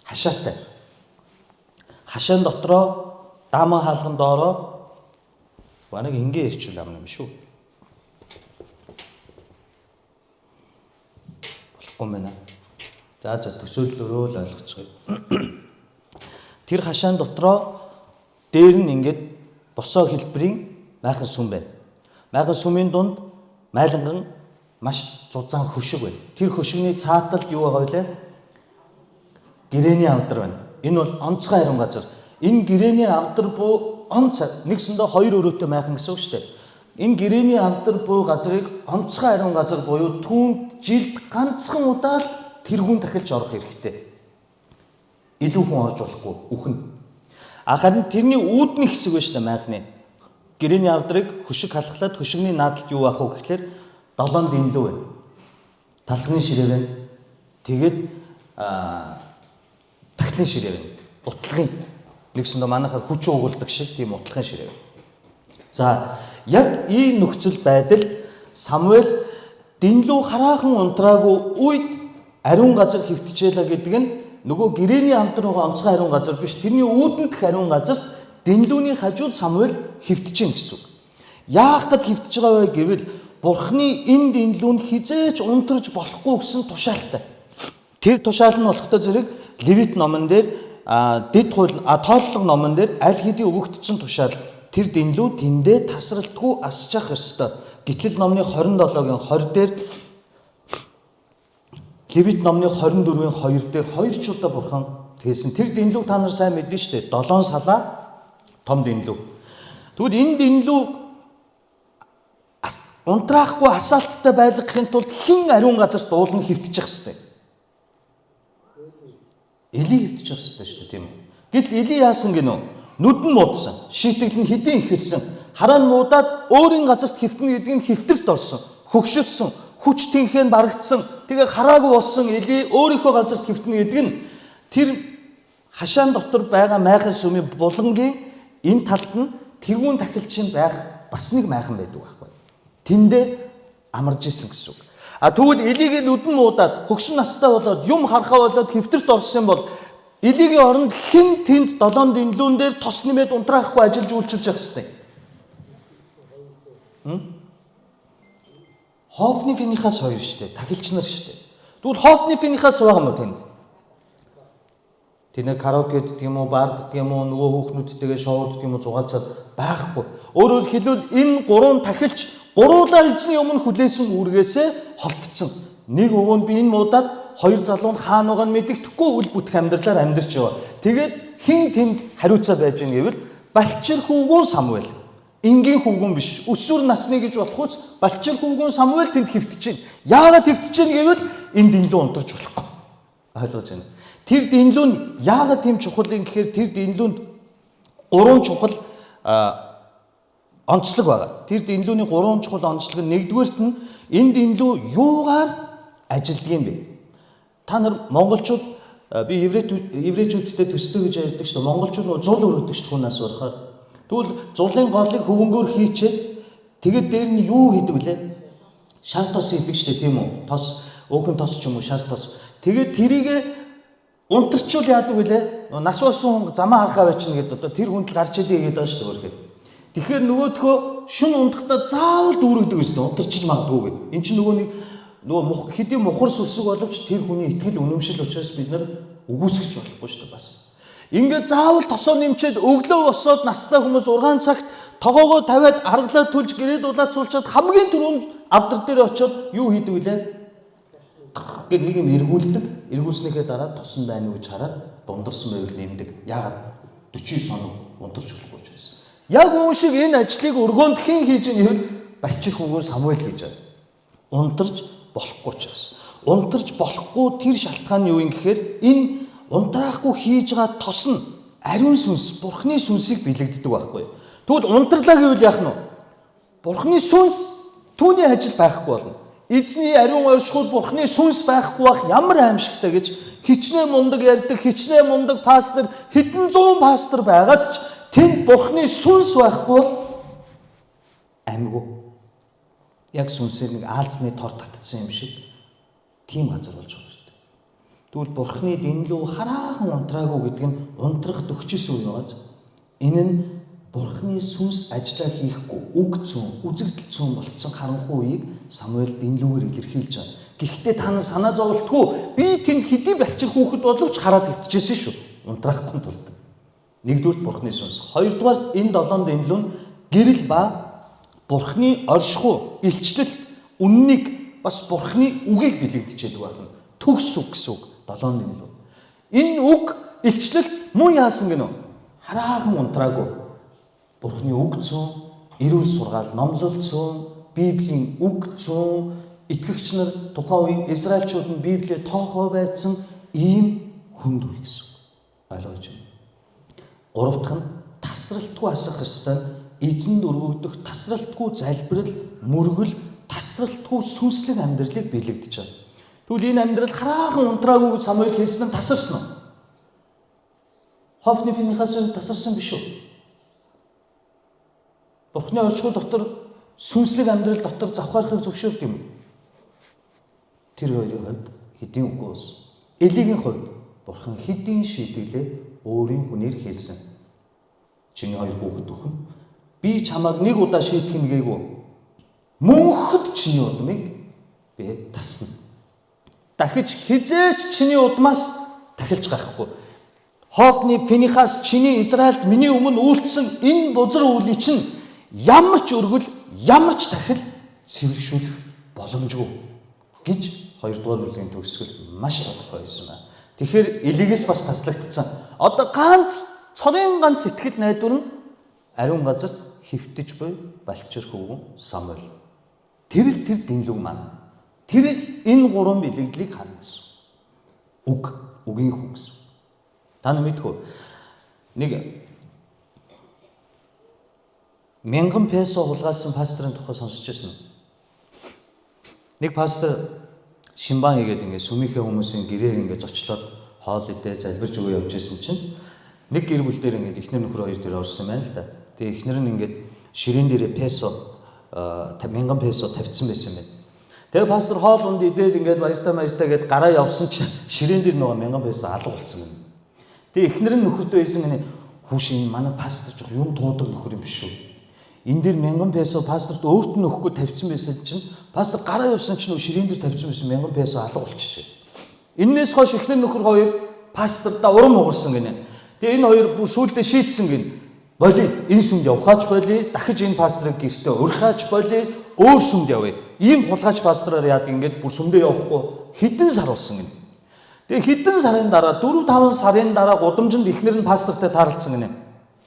хашаатай. Хашаан дотроо дааман хаалган доороо банаг ингээ ирчүүл амна юм шүү. Болохгүй юм байна. За төсөөллөөрөө л ойлгоцгоё. Тэр хашаан дотроо дээр нь ингээд босоо хэлбэрийн майхан сүм байна. Майхан сүмийн дунд майланган маш зузаан хөшиг байна. Тэр хөшигний цааталд юу байгаа вэ? Гэрэний авдар байна. Энэ бол онцгой ариун газар. Энэ гэрэний авдар буу он цаг нэгсэндээ хоёр өрөөтэй майхан гэсэн үг шүү дээ. Энэ гэрэний авдар буй газрыг онцгой ариун газар буюу түүнд жилд ганцхан удаа л тэргүүн тахилч орох хэрэгтэй. Илүү хүн орж болохгүй үхэн. Харин тэрний үүдний хэсэг байна шүү дээ майхны. Гэрэний авдрыг хөшиг халахлаад хөшигний наадалд юу аах вэ гэхлээр долоон дэнлүү байна. Талхны ширээ байна. Тэгээд тахлын ширээ байна. Утлагын. Нэгсэндээ манайхаар хүчин угуулдаг шиг тийм утлагын ширээ байна. За яг ийм нөхцөл байдалд Самуэль дэнлүү хараахан унтраагүй үед ариун газар хэвтчихээлээ гэдэг нь нөгөө гэрэний авдар байгаа онцгой ариун газар биш тэрний үүдэнтх ариун газарт дэнлүүний хажууд Самуэль хэвтэж гин гэсэн үг. Яах гэд хэвтэж байгаа вэ гэвэл Бурхны энэ дэнлүү нь хизээч унтраж болохгүй гэсэн тушаалтай. Тэр тушаал нь болохтой зэрэг Левит номон дээр дэд хууль тооллого номон дээр аль хэдийн өгөгдсөн тушаал тэр дэнлүү тэндээ тасралтгүй асчих ёстой. Гэтэл номны 27-гийн 20 дээр Левит номны 24-ийн 2 дээр хоёр ч удаа бурхан хэлсэн. Тэр дэнлүүг та нар сайн мэднэ шүү дээ. 7 салаа том дэнлүү. Тэгвэл энэ дэнлүү унтраахгүй асаалттай байлгахын тулд хэн ариун газарт дуулан хөвтчих хэвтэй. Эли хөвтчих хэвтэй шүү дээ, тийм үү? Гэтэл Эли яасан гинөө? Нүд нь муудсан. Шийтгэл нь хэдийн эхэлсэн. Хараа нь муудаад өөрийн газарт хөвтнө гэдэг нь хөвтөрт орсон. Хөгшөрсөн. Хүч тэнхээ нь барагдсан. Тэгээ хараагүй болсон Эли өөрийнхөө газарт хөвтнө гэдэг нь тэр хашаан дотор байгаа майхан сүмийн булангийн энэ талд нь тэргүүн тахилчин байх бас нэг майхан байдаг байхгүй. Тэндээ амарж исэн гэсэн үг. А тэгвэл Элигийн нүд нь муудаад хөгшин настай болоод юм харахаа болоод хэвтэрт орсон бол Элигийн оронд хэн тэнд долоон дэнлүүн дээр тос нэмээд унтраахгүй ажиллаж үйлчилж явах хэвтэй. Хофни Финихас хоёр шүү дээ. Тахилч нар шүү дээ. Тэгвэл Хофни Финихас байгаа юм уу тэнд? Тэд нэр караоке гэдэг юм уу, бард гэдэг юм уу, нөгөө хүүхнүүдтэйгээ шоуд гэдэг юм уу зугаалцаад байхгүй. Өөрөөр хэлбэл энэ гурван тахилч гуруулаа эзний өмнө хүлээсэн үүргээсээ холдсон. Нэг өвөө нь би энэ муудаад, хоёр залуу нь хаана байгаа нь мэдэгдэхгүй үл бүтэх амьдралаар амьдарч яваа. Тэгээд хэн тэнд хариуцаа байж гин гэвэл Балчир хүүгүн Самуэль. Энгийн хүүгүн биш. Өсвөр насны гэж болох үс Балчир хүүгүн Самуэль тэнд хэвтэж байна. Яагаад хэвтэж байна гэвэл энэ дэнлүү унтарч болохгүй. Ойлгож байна. Тэр дэнлүү нь яагаад тийм чухал юм гэхээр тэр дэнлүүнд гурван чухал онцлог байгаа. Тэр дэнлүүний гурван чухал онцлог нь нэгдүгээрт нь энэ дэнлүү юугаар ажилддаг юм бэ? Та нар монголчууд би еврейчүүдтэй төстэй гэж ярьдаг шүү дээ. Монголчууд нөгөө зул өргөдөг шүү дээ хүнээс урахаар. Тэгвэл зулын голыг хөвөнгөөр хийчээд тэгээд дээр нь юу хийдэг вүлээ? Шар тос хийдэг шүү дээ, тийм үү? Тос, өөхөн тос ч юм уу, шар тос. Тэгээд тэрийг унтарчвал яадаг вүлээ? Нөгөө нас болсон хүн замаа харахаа байчихна гэдээ одоо тэр хүнд л гарч идэе гэдэг байгаа шүү дээ өөрхөд. Тэгэхээр нөгөөдхөө шүн унтахдаа заавал дүүрэгдэг гэсэн, унтарчиж магадгүй гэд. Эн чинь нөгөө нэг нөгөө хэдийн мухар сүсэг боловч тэр хүний итгэл үнэмшил учраас бид нар үгүйсгэж болохгүй шүү дээ бас. Ингээд заавал тосоо нэмчээд өглөө босоод настай хүмүүс 6 цагт тогоогоо тавиад аргалаа түлж гэрээ дулаацуулчаад хамгийн түрүүнд авдар дээр очиод юу хийдэг вүлээ? Гэт нэг юм эргүүлдэг. Эргүүлснийхээ дараа тосон байна уу гэж хараад дундарсан байвал нэмдэг. Яагаад 49 хоног унтарч болохгүй ч байсан. Яг үүн шиг энэ ажлыг өргөөнд хэн хийж ийн гэвэл Балчир хүүгэн Самуэль хийж байгаа. Унтарч болохгүй ч байсан. Унтарч болохгүй тэр шалтгаан нь юу юм гэхээр энэ унтраахгүй хийж байгаа тос нь ариун сүнс, Бурхны сүнсийг бэлэгддэг байхгүй. Тэгвэл унтарлаа гэвэл яах нь вэ? Бурхны сүнс түүний ажил байхгүй болно. Эзний ариун оршихуйд Бурхны сүнс байхгүй бах ямар аимшигтай гэж хичнээн мундаг ярьдаг, хичнээн мундаг пастор, хэдэн зуун пастор байгаад ч тэнд Бурхны сүнс байхгүй бол амьгүй. Яг сүнсээр нэг аалзны тор татсан юм шиг тийм газар болж байгаа юм. Тэгвэл Бурхны дэнлүү хараахан унтраагүй гэдэг нь унтрах төгчсөн үе байгааз. Энэ нь Бурхны сүнс ажиллаа хийхгүй үг цөөн, үзэгдэл цөөн болцсон харанхуй үеийг Самуэль дэнлүүгээр илэрхийлж байгаа. Гэхдээ та нар санаа зовлтгүй, би тэнд хэдий балчир хүүхэд боловч хараад хэвтчихсэн шүү. Унтраахгүй тулд. Нэгдүгürt Бурхны сүнс. Хоёрдугаар энэ долоон дэнлүү нь гэрэл ба Бурхны оршихуй, илчлэлт, үннийг бас Бурхны үгийг бэлэгдчихэд байна. Төгс үг гэсэн үг. Долоон дэнлүү. Энэ үг илчлэлт мөн яасан гинөө? Хараахан унтраагүй. Бурхны үг цөөн, эрүүл сургаал, номлол цөөн, Библийн үг цөөн, итгэгч нар тухайн үеийн Израильчууд нь Библиэ тоохоо байцсан ийм хүнд үе гэсэн үг. Ойлгож байна. Гурав дахь нь тасралтгүй асах ёстой нь эзэнд өргөгдөх тасралтгүй залбирал, мөргөл, тасралтгүй сүнслэг амьдралыг бэлэгдэж байгаа. Тэгвэл энэ амьдрал хараахан унтраагүй гэж Самуэль хэлсэн нь тасарсан уу? Хофни Финихас тасарсан биш үү? Бурхны оршихуй дотор сүнслэг амьдрал дотор завхаарахыг зөвшөөрд юм уу? Тэр хоёрын хувьд хэдийн үгүй болсон. Элигийн хувьд Бурхан хэдийн шийтгэлээ өөрийн хүнээр хэлсэн. Чиний хоёр хүүхэд өхөн. Би чамайг нэг удаа шийтгэх нь гээгүй. Мөнхөд чиний удмыг би тасна. Дахиж хизээч чиний удмаас тахилж гарахгүй. Хофни Финихас чиний Израильд миний өмнө үйлдсэн энэ бузар үйлийг чинь ямар ч өргөл, ямар ч тахил цэвэршүүлэх боломжгүй гэж 2 дугаар бүлгийн төгсгөл маш тодорхой байсан байна. Тэгэхээр Элигээс бас таслагдсан. Одоо ганц цорын ганц сэтгэл найдвар нь ариун газарт хэвтэж буй балчир хөвгүн Самуэль. Тэр л тэр дэнлүг маань. Тэр л энэ гурван бэлэгдлийг харна гэсэн. Үг, үгийн хүн гэсэн. Та нар мэдэх үү? Нэг 1000 песо хулгайлсан пасторын тухай сонсч байсан уу? Нэг пастор шимбан хийгээд ингээд сүмийнхээ хүмүүсийн гэрээр ингээд зочлоод хоол идээ залбирч өгөө явж байсан чинь нэг гэр бүл дээр ингээд эхнэр нөхөр хоёр дээр орсон юм байна л да. Тэгээ эхнэр нь ингээд ширээн дээрээ песо 1000 песо тавьчихсан байсан юм байна. Тэгээ пастор хоол унд идээд ингээд баяртай баяртай гэд гараа явсан чинь ширээн дээр нөгөө 1000 песо алга болсон юм. Тэгээ эхнэр нь нөхөртөө хэлсэн гинэ хүүш энэ манай пастор жоох юм туудаг нөхөр юм биш үү? Энэ дээр 1000 песо пасторт өөрт нь өгөхгүй тавьчихсан байсан чинь пастор гараа явсан чинь ширээн дээр тавьчихсан байсан 1000 песо алга болчихжээ. Эннээс хойш эхнэр нөхөр хоёр пастордаа урам хугарсан гинэ. Тэгээ энэ хоёр бүр сүүлдээ шийдсэн гин. Боли энэ сүмд явхаач боли дахиж энэ пасторыг гэртээ урихаач боли өөр сүмд явъя. Ийм хулгайч пастораар яадаг ингээд бүр сүмдээ явахгүй хэдэн сар болсон гин. Тэгээ хэдэн сарын дараа 4 5 сарын дараа гудамжинд эхнэр нь пастортай таарлцсан гинэ.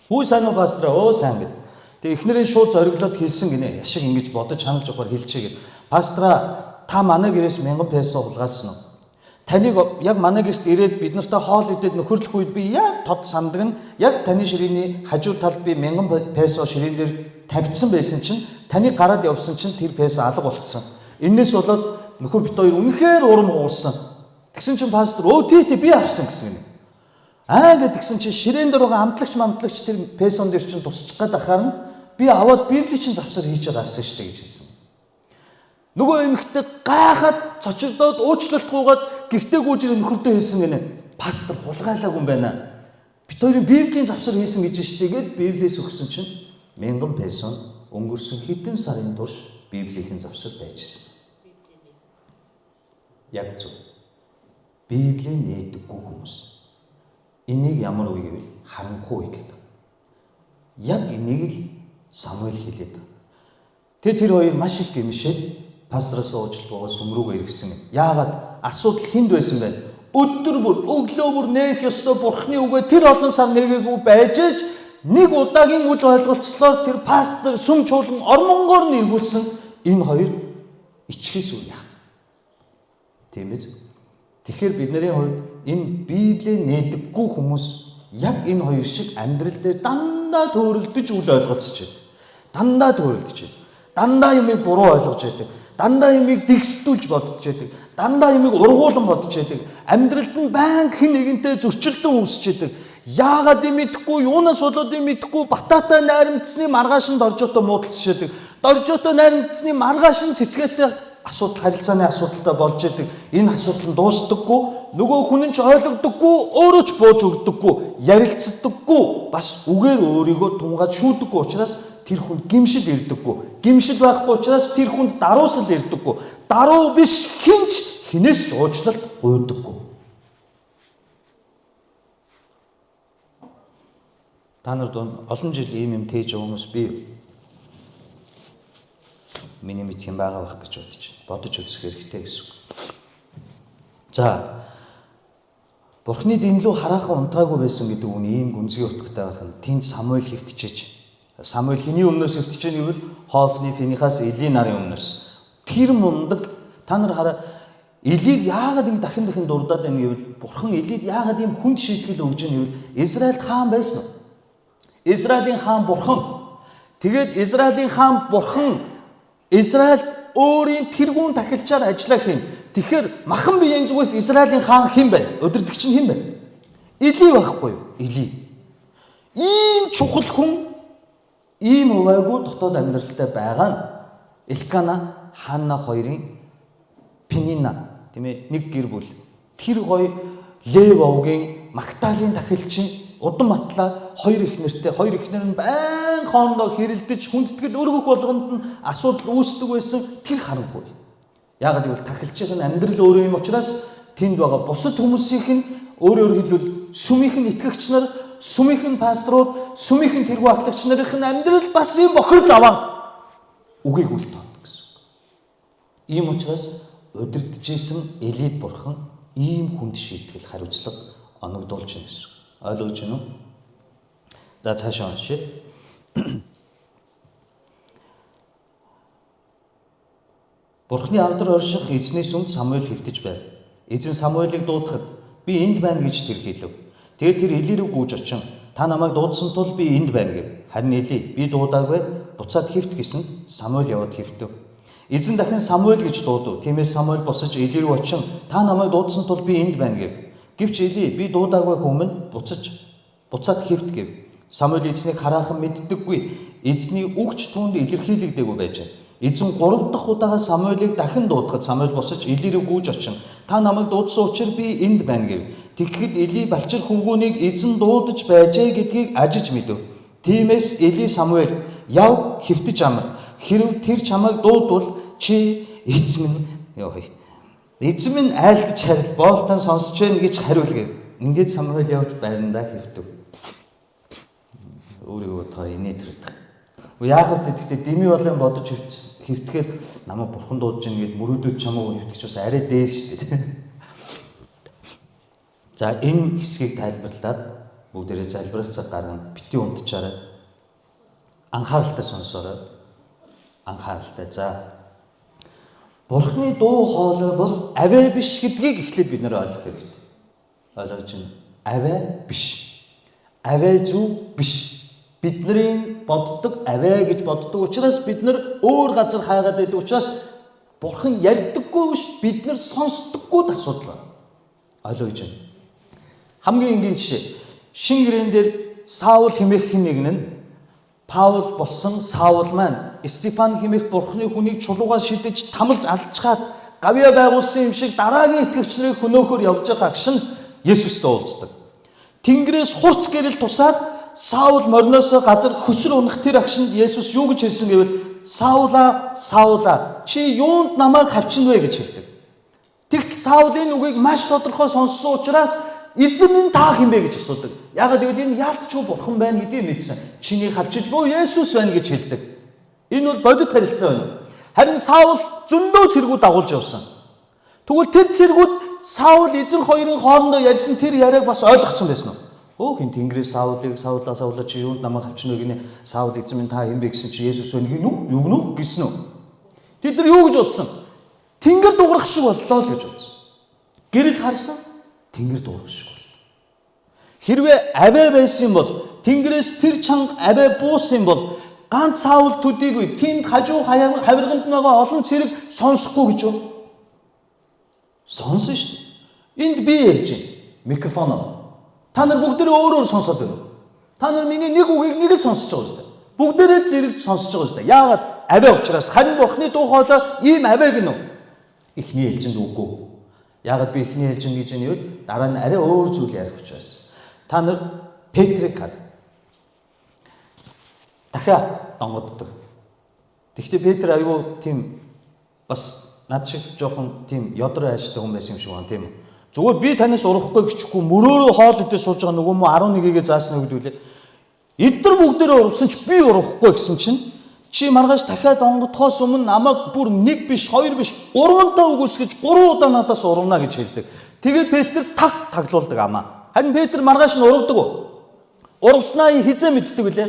Хүү сайн уу пастораа? Өө сайн гэд. Тэгээ эхнэрийн шууд зориглоод хэлсэн гинэ. Яшиг ингэж бодож хяналж явахаар хэлчихье гэд. Пастораа та манай гэрээс 1000 песо хулгайлсан уу? Таныг яг манай гэрт ирээд бид нартай хоол идээд нөхөрлөх үед би яг тод сандаг нь яг таны ширээний хажуу талд би 1000 песо ширээн дээр тавьчихсан байсан чинь таны гараад явсан чинь тэр песо алга болцсон. Эннээс болоод нөхөр бит хоёр үнэхээр урам хугарсан. Тэгсэн чинь пастор өө тий тий би авсан гэсэн юм. Аа гэдгсэн чинь ширээн дээр байгаа амтлагч мамтлагч тэр песон дээр чинь тусчих гээд ахаар нь би аваад библийн чинь завсар хийж байгаа авсан шүү дээ гэж хэлсэн. Нөгөө эмэгтэй гайхаад цочирдоод уучлалт гуйгаад гэртээ гүйж ирээ нөхөртөө хэлсэн гинэ. Пастор хулгайлаагүй юм байна. Бит хоёрын библийн завсар хийсэн гэж штэ гэд библиэс өгсөн чинь 1000 песо өнгөрсөн хэдэн сарын турш библийн завсар байжсэн. Яг зөв. Библийн нээдэггүй хүмүүс. Энийг ямар үе гэвэл харанхуй үе гэдэг. Яг энийг л Самуэль хэлээд. Тэгээ тэр хоёр маш их гэмшээд пастороос уучлалт гуйгаа сүм рүүгээ эргэсэн. Яагаад асуудал хүнд байсан бэ? Өдөр бүр өглөө бүр нээх ёстой бурхны үгээ тэр олон сар нэгээгүй байж аж нэг удаагийн үл ойлголцлоор тэр пастор сүм чуулган ормонгоор нь эргүүлсэн энэ хоёр ичхээс үл яах. Тийм ээ. Тэгэхээр бидний хувьд энэ Библийг нээдэггүй хүмүүс яг энэ хоёр шиг амьдрал дээр дандаа төөрөлдөж үл ойлголцож байдаг. Дандаа төөрөлдөж байдаг. Дандаа юмыг буруу ойлгож байдаг. Дандаа юмыг дэгсдүүлж бодож байдаг. Дандаа юмыг ургуулan бодож байдаг. Амьдралд нь байнга хэн нэгэнтэй зөрчилдөн үүсэж байдаг. Яагаад юм мэдэхгүй, юунаас болоод юм мэдэхгүй, бататай найрамдсны маргааш нь доржоотой муудалцж байдаг. Доржоотой найрамдсны маргааш нь цэцгээтэй асуудал харилцааны асуудалтай болж идэг. Энэ асуудал нь дуустдаггүй. Нөгөө хүн нь ч ойлгодоггүй, өөрөө ч бууж өгдөггүй, ярилцдаггүй, бас үгээр өөрийгөө тунгаад шүүдэггүй учраас тэр хүнд гимшил ирдэггүй. Гимшил байхгүй учраас тэр хүнд даруусал ирдэггүй. Даруу биш хинч хинээс ч уучлалт гуйдаггүй. Та нар дунд олон жил ийм юм тээж байгаа хүмүүс бий. Миний мэдх юм байгаа байх гэж бодож байна. Бодож үзэх хэрэгтэй гэсэн үг. За Бурхны дэнлүү хараахан унтраагүй байсан гэдэг үг нь ийм гүнзгий утгатай байх нь. Тэнд Самуэль хэвтчихэж. Самуэль хэний өмнөөс хэвтчихэж гэвэл Хофны Финихас Эли нарын өмнөөс. Тэр мундаг та нар хараа Элийг яагаад ингэ дахин дахин дурдаад байна гэвэл Бурхан Элид яагаад ийм хүнд шийтгэл өгж байна гэвэл Израильд хаан байсан уу? Израилийн хаан Бурхан. Тэгээд Израилийн хаан Бурхан Израильд өөрийн тэргүүн тахилчаар ажиллаа хийн. Тэгэхээр махан биеийн зүгээс Израилийн хаан хэн бэ? Удирдагч нь хэн бэ? Эли байхгүй юу? Эли. Ийм чухал хүн ийм хуваагүй дотоод амьдралтай байгаа нь Элкана, Ханна хоёрын Пенина тийм ээ нэг гэр бүл. Тэр гоё Лев овгийн Магдалины тахилчин удам батлаа хоёр их нэртэй хоёр ихнэр нь байн хоорондоо хэрэлдэж хүндэтгэл өргөх болгонд нь асуудал үүсдэг байсан тэр харанхуй. Яагаад гэвэл тахилчийн нь амьдрал өөрөө юм учраас тэнд байгаа бусад хүмүүсийнх нь өөрөөр хэлбэл сүмийнх нь итгэгч нар, сүмийнх нь пасторууд, сүмийнх нь тэргүү ахлагч нарын нь амьдрал бас ийм бохир заваан үгийг үл тоодох гэсэн үг. Ийм учраас удирдах исэн Элид бурхан ийм хүнд шийтгэл хариуцлага оногдуулж байна гэсэн. Ойлгож байна уу? За цаашаа уншъя. Бурхны авдар орших эзнээс өмнө Самуэль хэвтэж байв. Эзэн Самуэлийг дуудахад би энд байна гэж тэр хэлв. Тэгээд тэр Эли рүү гүйж очин та намайг дуудсан тул би энд байна гэв. Харин Эли би дуудаагүй буцаад хэвт гэсэнд Самуэль яваад хэвтэв. Эзэн дахин Самуэль гэж дуудав. Тиймээс Самуэль босож Эли рүү очин та намайг дуудсан тул би энд байна гэв. Гэвч Эли би дуудаагүй хүмүүн буцаад хэвт гэв. Самуэль эзнийг хараахан мэддэггүй. Эзний үгч түүнд илэрхийлэгдээгүй байжээ. Эзэн 3 дахь удаага Самуэлийг дахин дуудахад Самуэль босож Эли рүү гүйж очин та намайг дуудсан учир би энд байна гэв. Тэгэхэд Эли балчир хөвгүүнийг эзэн дуудаж байжээ гэдгийг ажиж мэдэв. Тиймээс Эли Самуэль яв хэвтэж амар. Хэрв тэр чамайг дуудвал чи эзэн минь айлдаж харил боолтон сонсож байна гэж хариул гэв. Ингээд Самуэль явж байрандаа хэвтэв. Өөрийгөө бодохоор инээ төрдөг. Яахав гэхдээ дими болон бодож хэвтгэхээр намайг бурхан дуудаж ийн гэд мөрөөдөөд чамаагүй хэвтгэж бас арай дээш шүү дээ. За энэ хэсгийг тайлбарлаад бүгдээрээ залбирах цаг гаргана. Бити унтчаарай. Анхааралтай сонсоорой. Анхааралтай. За Бурхны дуу хоолой бол авиа биш гэдгийг эхлээд бид нэр ойлгох хэрэгтэй. Ойлгож байна. Авиа биш. Авиа зүв биш. Бидний боддог авиа гэж боддог учраас бид нар өөр газар хайгаад байдаг учраас Бурхан ярьдаггүй биш, бид нар сонсдоггүй л асуудал байна. Ойлгож байна. Хамгийн энгийн жишээ. Шинэ гэрэн дээр Саул хэмээх хэн нэг нь Паул болсон Саул маань Стефан хэмээх Бурханы хүнийг чулуугаар шидэж тамалж алчгаад гавьяа байгуулсан юм шиг дараагийн итгэгч нарыг хөнөөхөр явж байгаа агш нь Есүстэй уулздаг. Тэнгэрээс хурц гэрэл тусаад Саул мориноосоо газар хөсөр унах тэр агшинд Есүс юу гэж хэлсэн гэвэл Саулаа, Саулаа, чи юунд намайг хавчна вэ гэж хэлдэг. Тэгтэл Саул энэ үгийг маш тодорхой сонссон учраас эзэн минь та хэн бэ гэж асуудаг. Яагаад гэвэл энэ яалтчгүй бурхан байна гэдгийг мэдсэн. Чиний хавчиж буй Есүс байна гэж хэлдэг. Энэ бол бодит харилцаа байна. Харин Саул зөндөө цэргүүд дагуулж явсан. Тэгвэл тэр цэргүүд Саул эзэн хоёрын хоорондоо ярьсан тэр яриаг бас ойлгоцсон байсан уу? Өө хин Тэнгэрээс Саулыг Саулаа Саулаа чи юунд намайг хавчна вэ гинэ? Саул эзэн минь та хэн бэ гэсэн чи Есүс байна гинүү? Юу гинүү гэсэн үү? Тэд нар юу гэж бодсон? Тэнгэр дуурах шиг боллоо л гэж бодсон. Гэрэл харсан Тэнгэр дуурах шиг боллоо. Хэрвээ авиа байсан бол Тэнгэрээс тэр чанга авиа буусан бол ганц Саул төдийгүй тэнд хажуу хавирганд байгаа олон цэрэг сонсохгүй гэж юу? Сонсон шүү дээ. Энд би ярьж байна. Микрофоноор. Та нар бүгдээрээ өөр өөр сонсоод байна. Та нар миний нэг үгийг нэг л сонсож байгаа үстэй. Бүгдээрээ зэрэг сонсож байгаа үстэй. Яагаад? Авиа учраас. Харин Бурхны дуу хоолой ийм авиа гинөө. Эхний ээлжинд үгүй. Яагаад би эхний ээлжинд гэж юм бол дараа нь арай өөр зүйл ярих учраас. Та нар Петрийг хар. Дахиад донгоддог. Тэгэхдээ Петр айгүй тийм бас над шиг жоохон тийм ёдроо ааштай хүн байсан юм шиг байна тийм үү? Зүгээр би танаас урахгүй гэчихгүй мөрөөрөө хоол идэж сууж байгаа нөгөө мө 11-гээ заасан гэдэг үлээ. Эдгээр бүгдээрээ урвсан ч би урахгүй гэсэн чинь чи маргааш дахиад онгодохоос өмнө намайг бүр нэг биш, хоёр биш, гурвантаа үгүйсгэж 3 удаа надаас урвна гэж хэлдэг. Тэгээд Петр таг таглуулдаг амаа. Харин Петр маргааш нь урвдаг уу? Урвснаа хизээ мэддэг үлээ.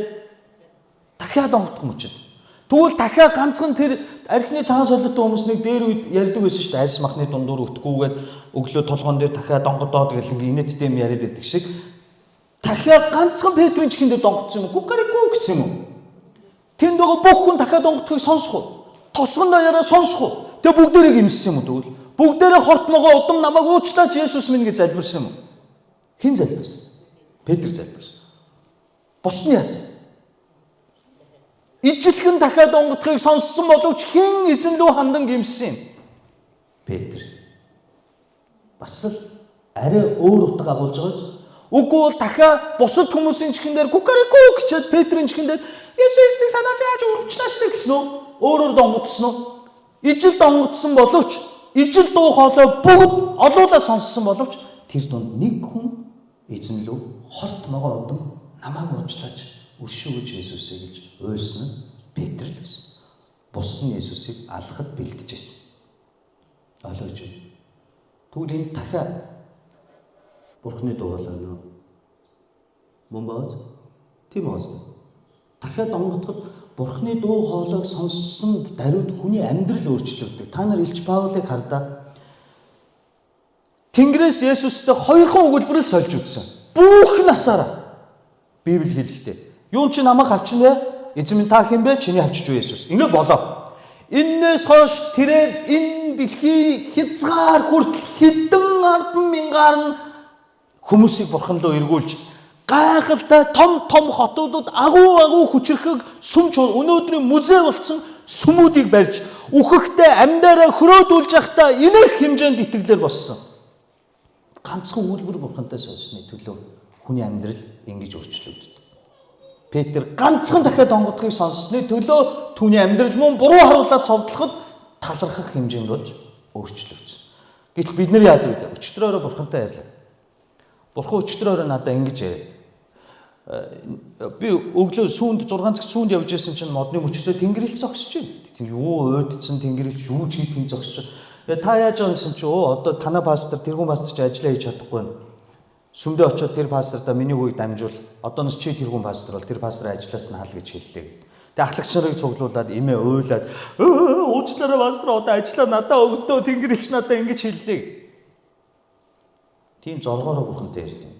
Дахиад онгодох мөчөд. Тэгвэл дахиад ганцхан тэр архины цагаан солиотой хүмүүс нэг дээр үед ярьдаг байсан шүү дээ. Арьс махны дундуур өтгүүгээд өглөө толгоон дээр дахиад донгодоод гэл ингээ инээдтэй юм яриад байдаг шиг. Дахиад ганцхан Петрийн чихэн дээр донгодсон юм уу? Гүкарику гэсэн юм уу? Тэнд байгаа бүх хүн дахиад донгодохыг сонсох уу? Тосгон даяараа сонсох уу? Тэгээ бүгдээрээ гимссэн юм уу тэгвэл? Бүгдээрээ хорт могоо удам намайг уучлаач Есүс минь гэж залбирсан юм уу? Хэн залбирсан? Петр залбирсан. Бусд нь яасан? Ижилхэн дахиад онгодохыг сонссон боловч хэн эзэн лүү хандан гимссэн юм? Петр. Бас л арай өөр утга агуулж байгаа биз? Үгүй бол дахиад бусад хүмүүсийн чихэн дээр гүкарику гэчээд Петрийн чихэн дээр Есүсийг санаач яаж урвчлаа штэ гэсэн үү? Өөрөөр донгодсон уу? Ижил донгодсон боловч ижил дуу хоолой бүгд олуулаа сонссон боловч тэр дунд нэг хүн эзэн лүү хорт могоо удам намайг уучлаач өршөөгч Есүсээ гэж уйлсан нь Петр л байсан. Бусд нь Есүсийг алхахад бэлтжижсэн. Ойлгож байна. Тэгвэл энэ дахиад Бурхны дуу хоолой юу? Мөн бооз? Тийм үү? Дахиад онготоход Бурхны дуу хоолойг сонссон даруйд хүний амьдрал өөрчлөгддөг. Та нар Илч Паулыг хардаа. Тэнгэрээс Есүстэй хоёрхан өгүүлбэрэл сольж үтсэн. Бүх насаараа. Библи хэлэхдээ. Юун чи намайг авчна вэ? Эзэн минь та хэн бэ? Чиний авчиж юу Есүс. Ингээ болоо. Эннээс хойш тэрээр энэ дэлхийн хязгаар хүртэл хэдэн арван мянгаар нь хүмүүсийг бурхан руу эргүүлж гайхалтай том том хотуудад агуу агуу хүчирхэг сүмч өнөөдрийн музей болсон сүмүүдийг барьж үхэхдээ амьдаараа хөрөөдүүлж явахдаа энэх хэмжээнд итгэлээр боссон. Ганцхан үйлбэр бурхантай сонсны төлөө хүний амьдрал ингэж өөрчлөгддөг. Петр ганцхан дахиад онгодохыг сонссны төлөө түүний амьдрал мөн буруу харуулаад цовдлоход талархах хэмжээнд болж өөрчлөгдсөн. Гэтэл бид нар яадаг вэ? Өчтөрөөрөө бурхантай ярьлаа. Бурхан өчтөрөөрөө надад ингэж яриад. Би өглөө сүүнд 6 цаг сүүнд явж исэн чинь модны мөчлөө тэнгэрэлт зогсож байна. Тэр юу уйдсан тэнгэрэлт юу ч хийх зогсож. Та яаж байгаа гэсэн чи өө одоо танаа пастор тэргүүн пастор чи ажиллаа хийж чадахгүй байна. Сүмдээ очиод тэр пастордаа миний үгийг дамжуул. Одооноос чи тэргүүн пастор бол тэр пастор ажиллаас нь хал гэж хэллээ. Тэгээ ахлагч нарыг цуглуулад эмээ уйлаад уучлаарай пастор одоо ажиллаа надаа өгдөө тэнгэрэлч надаа ингэж хэллээ. Тийм зоргоороо бурхантай ярьдаг.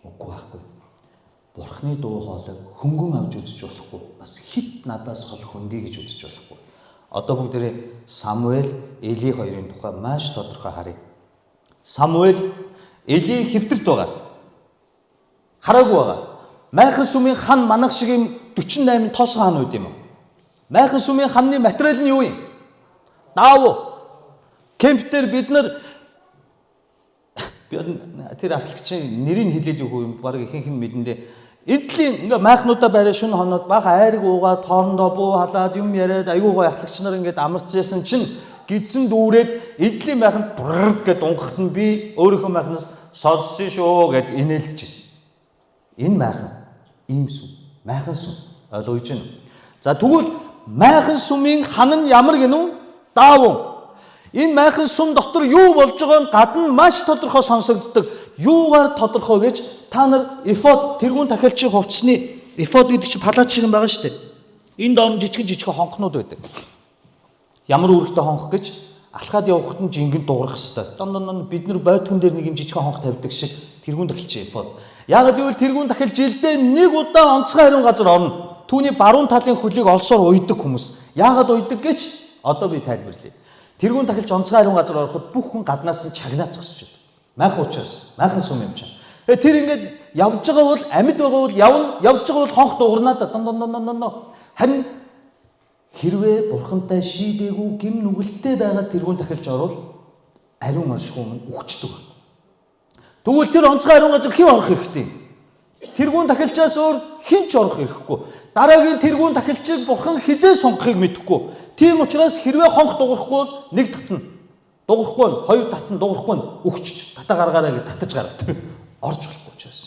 Үгүй байхгүй. Бурхны дуу хоолойг хөнгөн авч үзэж болохгүй. Бас хит надаас хол хөндөй гэж үзэж болохгүй. Одоо бүгдээрээ Самуэль, Эли хоёрын тухай маш тодорхой харъя. Самуэль, Эли хэвтэрт байгаа. Хараагүй байгаа. Майхан сүмийн хан манах шиг юм 48 тоосон хан үйд юм уу? Майхан сүмийн ханны материал нь юу юм? Даавуу. Кемптер бид нар би тэр ахлагчийн нэрийг хэлээд юу юм баг ихэнх нь мэдэндээ. Эдлийн ингээ майхнуудаа бариа шүн хоноод бага айраг уугаад хоорондоо буу халаад юм яриад айгуу гой ахлагч нар ингээд амарчсэн чинь гидсэн дүүрээд эдлийн майханд бррр гэд унгахт нь би өөрийнхөө майхнаас сонссон шүү гэд инээлдэжсэн. Энэ майхан ийм сүм майхан сүм ойлгож байна. За тэгвэл майхан сүмийн хан нь ямар гинүү? Даавуу. Энэ майхан сүм дотор юу болж байгааг нь гадна маш тодорхой сонсогддог. Юугаар тодорхой гэж та нар эфод тэргүүн тахилчийн хувцсны эфод гэдэг чинь палац шиг юм байгаа шүү дээ. Энэ доор нь жижигэн жижигэн хонхнууд байдаг. Ямар үүрэгтэй хонх гэж алхаад явхад нь жингэн дуурах хэвээр. Дон дон дон бид нар бойтхон дээр нэг юм жижигэн хонх тавьдаг шиг тэргүүн тахилчин эфод. Яагаад гэвэл тэргүүн тахил жилдээ нэг удаа онцгой хариун газар орно. Түүний баруун талын хөлийг олсоор уйдаг хүмүүс. Яагаад уйдаг гэж одоо би тайлбарлая. Тэргүүн тахилч онцгой хариун газар ороход бүх хүн гаднаас нь чагнаа зогсож байдаг. Майхан учраас, майхан сүм юм чинь. Тэр ингээд явж байгаа бол амьд байгаа бол явна, явж байгаа бол хонх дуурнаа да дон дон дон дон дон. Харин хэрвээ бурхантай шийдээгүй гим нүгэлтэй байгаа тэргүүн тахилч орвол ариун оршихуй минь үхчихдэг. Тэгвэл тэр онцгой ариун газар хэн орох хэрэгтэй? Тэргүүн тахилчаас өөр хэн ч орох хэрэггүй. Дараагийн тэргүүн тахилчийг бурхан хизээ сонгохыг мэдэхгүй. Тийм учраас хэрвээ хонх дуурахгүй бол нэг татна. Дуурахгүй нь хоёр татна, дуурахгүй нь үхчих. Татаа гаргаарай гэж татаж гаргадаг. Орж болохгүй учраас.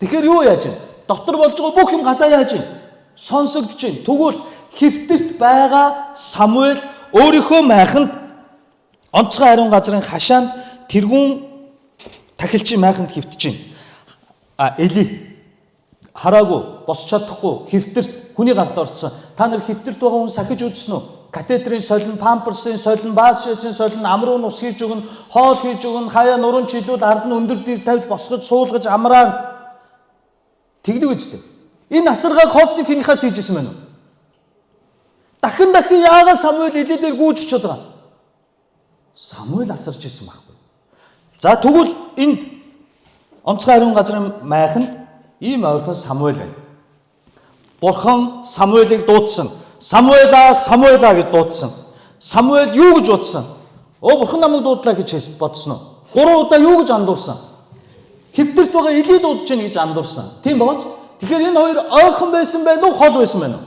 Тэгэхээр юу яаж вэ? Дотор болж байгаа бүх юм гадаа яаж вэ? Сонсогдож байна. Тэгвэл хэвтэрт байгаа Самуэль өөрийнхөө майханд онцгой ариун газрын хашаанд тэргүүн тахилчийн майханд хэвтэж байна. А Эли хараагүй, босч чадахгүй, хэвтэрт хүний гарт орсон. Та нар хэвтэрт байгаа хүн сахиж үзсэн үү? Катетрийн солино, памперсын солино, баашсын солино, амруу нус хийж өгнө, хоол хийж өгнө, хаяа нуруунд чилүүл ард нь өндөр дээр тавьж босгож суулгаж амраана. Тэгдэг үстэй. Энэ асаргааг Хофни Финхас хийж исэн байна уу? Дахин дахин яагаад Самуэль Эли дээр гүйж очиод байгаа? Самуэль асарч исэн байхгүй. За тэгвэл энд онцгой ариун газрын майханд ийм ойрхон Самуэль байна. Бурхан Самуэлийг дуудсан. Самуэлаа, Самуэлаа гэж дуудсан. Самуэль юу гэж бодсон? Өө бурхан намайг дуудлаа гэж бодсон уу? 3 удаа юу гэж андуурсан? Хэвтэрт байгаа Эли дуудаж гин гэж андуурсан. Тийм бооз? Тэгэхээр энэ хоёр ойрхон байсан байна уу, хол байсан байна уу?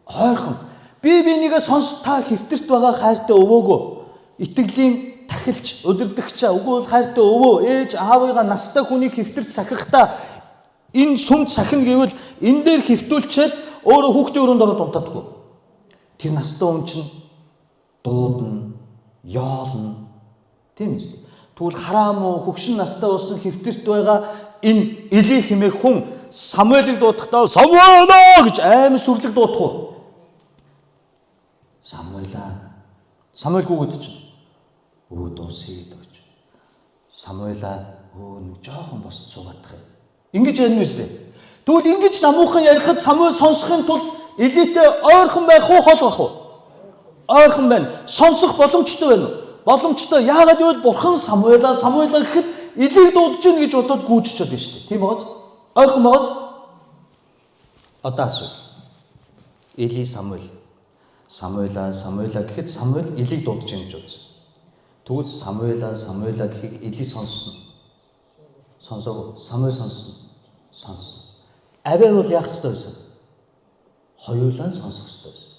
Ойрхон. Би бинийгээ сонс та хэвтэрт байгаа хайртай өвөөгөө итгэлийн тахилч, удирдагчаа, үгүй бол хайртай өвөө, ээж, аавыгаа настай хүнийг хэвтэрт сахихдаа энэ сүмд сахина гэвэл энэ дээр хэвтүүлчихэд өөрөө хүүхдийн өрөөнд ороод унтаадаггүй. Тэр настай хүн чинь Дуудна, ёолно. Тийм үстэй. Тэгвэл хараам уу хөгшин настай болсон хэвтэрт байгаа энэ Эли хэмээх хүн Самуэлийг дуудахдаа Самуэль гэж амар сүрлэг дуудах уу? Самуэлаа. Самуэль гүгэд чинь. Өө дуусъя гэдэг чи. Самуэлаа өө нэг жоохон босч суугаадах юм. Ингэж ярина үстэй. Тэгвэл ингэж намуухан ярихад Самуэль сонсохын тулд Элитэй ойрхон байх уу, хол байх уу? Ойрхон байна. Сонсох боломжтой байна уу? Боломжтой. Яагаад гэвэл бурхан Самуэлаа Самуэлаа гэхэд Элийг дуудаж гин гэж бодоод гүйж очиод байна шүү дээ. Тийм байгааз? Ойрхон байгааз? Одоо асуу. Эли Самуэль. Самуэлаа Самуэлаа гэхэд Самуэль Элийг дуудаж гин гэж бодсон. Тэгвэл Самуэлаа Самуэлаа гэхийг Эли сонссон. Сонсоогүй. Самуэль сонссон. Сонссон. Авиа бол яах ёстой байсан? Хоёулаа сонсох ёстой байсан.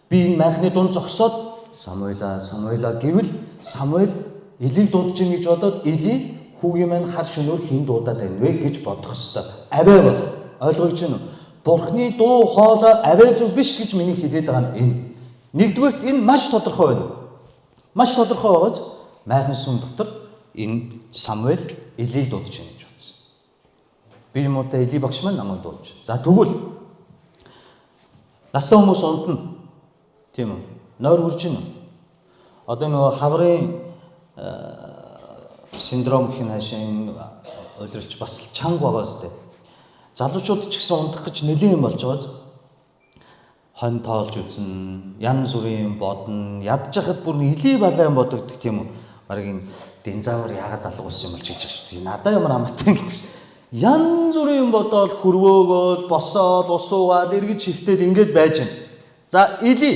Би энэ майхны дунд зогсоод Самуэлаа Самуэлаа гэвэл Самуэль Элийг дуудаж гин гэж бодоод Эли хүүгийн маань хар шөнөөр хэн дуудаад байна вэ гэж бодох ёстой. Авиа бол ойлгож байна уу? Бурхны дуу хоолой авиа зүг биш гэж миний хэлээд байгаа нь энэ. Нэгдүгээрт энэ маш тодорхой байна. Маш тодорхой байгааз майхан сүм дотор энэ Самуэль Элийг дуудаж байна гэж бодсон. Би юм уу та Эли багш маань намайг дуудаж. За тэгвэл настай хүмүүс унтна. Тийм үү? Нойр хүрж гинэ. Одоо нөгөө хаврын синдром гэх нь хаашаа энэ улирч бас чанга байгаа зү. Залуучууд ч гэсэн унтах гэж нэлээд юм болж байгаа. Хон тоолж үзэн, янз бүрийн юм бодно, ядчихад бүр илий балаа юм бодогддог тийм үү? Бараг энэ динзавр яагаад алга болсон юм бол ч гэж шүү дээ. Надаа ямар хамаатай гэдэг чинь. Янз бүрийн юм бодоол хөрвөөгөөл, босоол, усуугаал, эргэж хөвтөөд ингээд байж байна. За Эли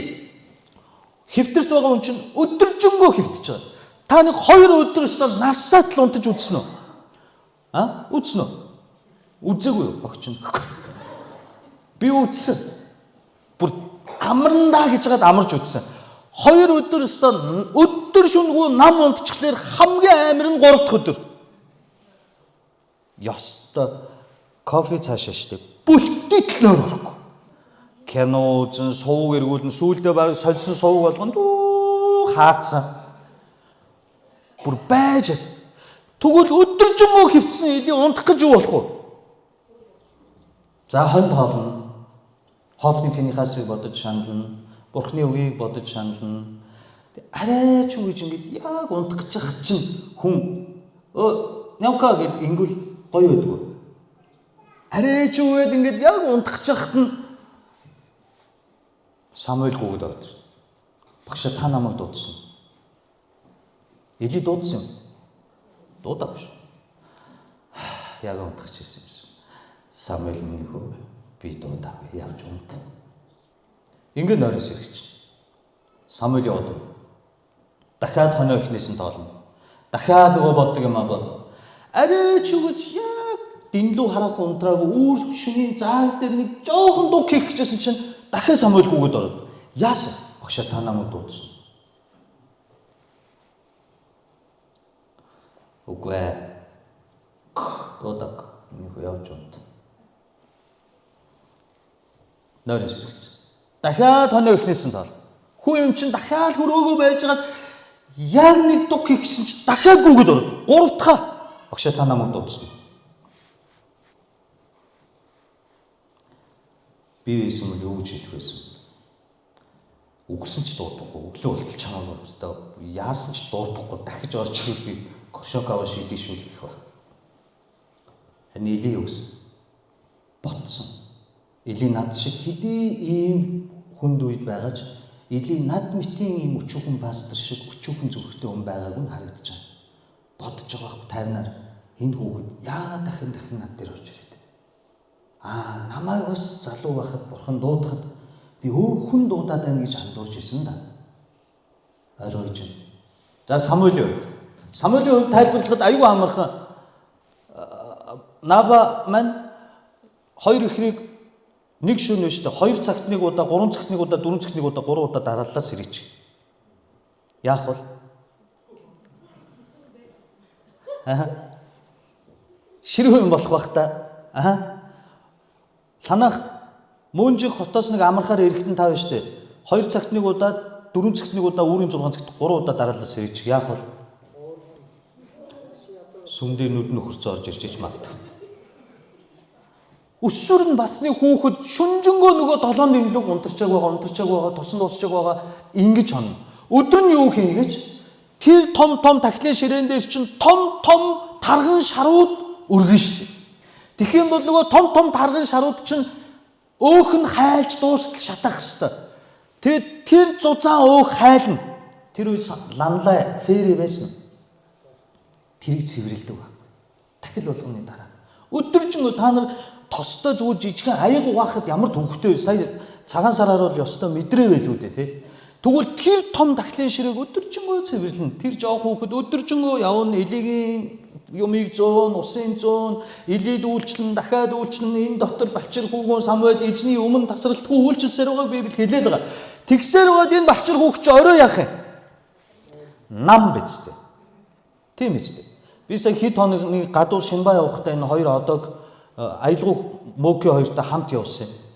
хэвтэрт байгаа хүн чинь өдөржингөө хэвтэж байгаа. Та нэг 2 өдөр өстө навсаат л унтаж үзсэн үү? А? Үзсэн үү? Үзээгүй юу багч нь? Би үзсэн. Бүр амрандаа гэж хагаад амарч үзсэн. 2 өдөр өстө өдөр шөнөгүй нам унтчихлаар хамгийн амар нь 3 дахь өдөр. Ёстой кофе цаашаа штэ. Бүлтийтэл нөр өрөхгүй. Кино үзэн, сувг эргүүлэн, сүүлдээ бараг сольсон сувг болгонд хаацсан. Бүр байж чадд. Тэгвэл өдөржингөө хөвцсөн Эли унтах гэж юу болох вэ? За хон тоолно. Хофны Финихасыг бодож шанална. Бурхны үгийг бодож шанална. Арай ч үгүй ингэж яг унтах гэж ах чинь хүн нявка гэд ингүүл гоё байдгүй. Арай ч үгээд ингэж яг унтах гэж ахт нь Самуэль гүгэд ороод ирсэн. Багшаа та намайг дуудсан. Эли дуудсан юм. Дуудаагүй шүү. Яг унтах гэж ирсэн юмсан. Самуэль миний хөө би дуудаагүй явж унт. Ингээ нойроос ирэх чинь. Самуэль яваад. Дахиад хонио ихнээс нь тоолно. Дахиад нөгөө боддог юм аа бод. Арай ч үгэж яг дэнлүү харах унтраагүй үүр шөнийн зааг дээр нэг жоохон дуг хийх гэжсэн чинь дахиад Самуэль гүгэд ороод. Яасан? Багшаа та намайг дуудсан. Үгүй ээ. Дуудаг. Миний хөө явж унт. Нойрон сэрэгц. Дахиад хонио ихнээс нь тоол. Хүн юм чинь дахиад хөрөөгөө байжгаад яг нэг дуг хийх гэсэн чинь дахиад гүгэд ороод. 3 дахь багшаа та намайг дуудсан. Би байсан бол юу гэж хэлэх байсан? Үгсэн ч дуудахгүй, өглөө болтол чамаагүй өстой. Яасан ч дуудахгүй дахиж орж ирэх би коршок аваа шийдэж шүүл гэх баг. Харин Эли юу гэсэн? Ботсон. Эли над шиг хэдий ийм хүнд үед байгаа ч Эли над мэтийн ийм өчүүхэн пастор шиг өчүүхэн зүрхтэй хүн байгаагүй нь харагдаж байна. Бодож байгаа байхгүй тайвнаар энэ хүүхэд яагаад дахин дахин над дээр орж ирээд. Аа намайг бас залуу байхад бурхан дуудахад би өөр хүн дуудаад байна гэж андуурч ирсэн да. Ойлгож байна. За Самуэлийн хувьд. Самуэлийн хувьд тайлбарлахад аюу амархан. Наба маань 2 ихрийг нэг шөнө шүү дээ. 2 цагт нэг удаа, 3 цагт нэг удаа, 4 цагт нэг удаа, 3 удаа дараалал сэрэж. Яах вэ? Аа. Ширүү юм болох бах та. Аа. Ланах Мөнжиг хотоос нэг амархаар эрэхтэн тав штэ. 2 цагт нэг удаа, 4 цагт нэг удаа, үүрийн 6 цагт 3 удаа дараалал сэрийчих яах вэ? Сүм дээр нүд нөхөрцөө орж ирж ич магадгүй. Өсвөр нь басны хүүхэд шүнжэнгөө нөгөө долоон дэвлэг унтарчааг байгаа, унтарчааг байгаа, тосон дуусчааг байгаа ингэж хонно. Өдөр нь юу хийнэ гэж тэр том том тахилын ширээн дээр чинь том том тарган шарууд өргөн шүү дээ. Тэгэх юм бол нөгөө том том тарган шарууд чинь өөх нь хайлж дуустал шатах хэвээр. Тэгээд тэр зузаан өөх хайлна. Тэр үед ланлай фэри байсан уу? Тэрийг цэвэрлэдэг байхгүй. Дахил болгоны дараа. Өдөржингөө та нар тостой зүгээр жижигхэн аяг угаахад ямар төвхтэй сая цагаан сараар бол ёстой мэдрээ байлгүй дээ тий. Тэгвэл тэр том дахлын ширээг өдөржингөө цэвэрлэнэ. Тэр жоох хүүхэд өдөржингөө явна элигийн юмыг зөөн, усын зөөн, элид үйлчлэн, дахиад үйлчлэн, энэ дотор балчир хүүгүн Самуэль эзний өмнө тасралтгүй үйлчилсээр байгааг Библи хэлээд байгаа. Тэгсээр байгаад энэ балчир хүүхд чи орой яах юм? Нам биз дээ. Тийм биз дээ. Би сая хэд хоног нэг гадуур Шинба явахдаа энэ хоёр одог аялгау мөки хоёртой хамт явсан юм.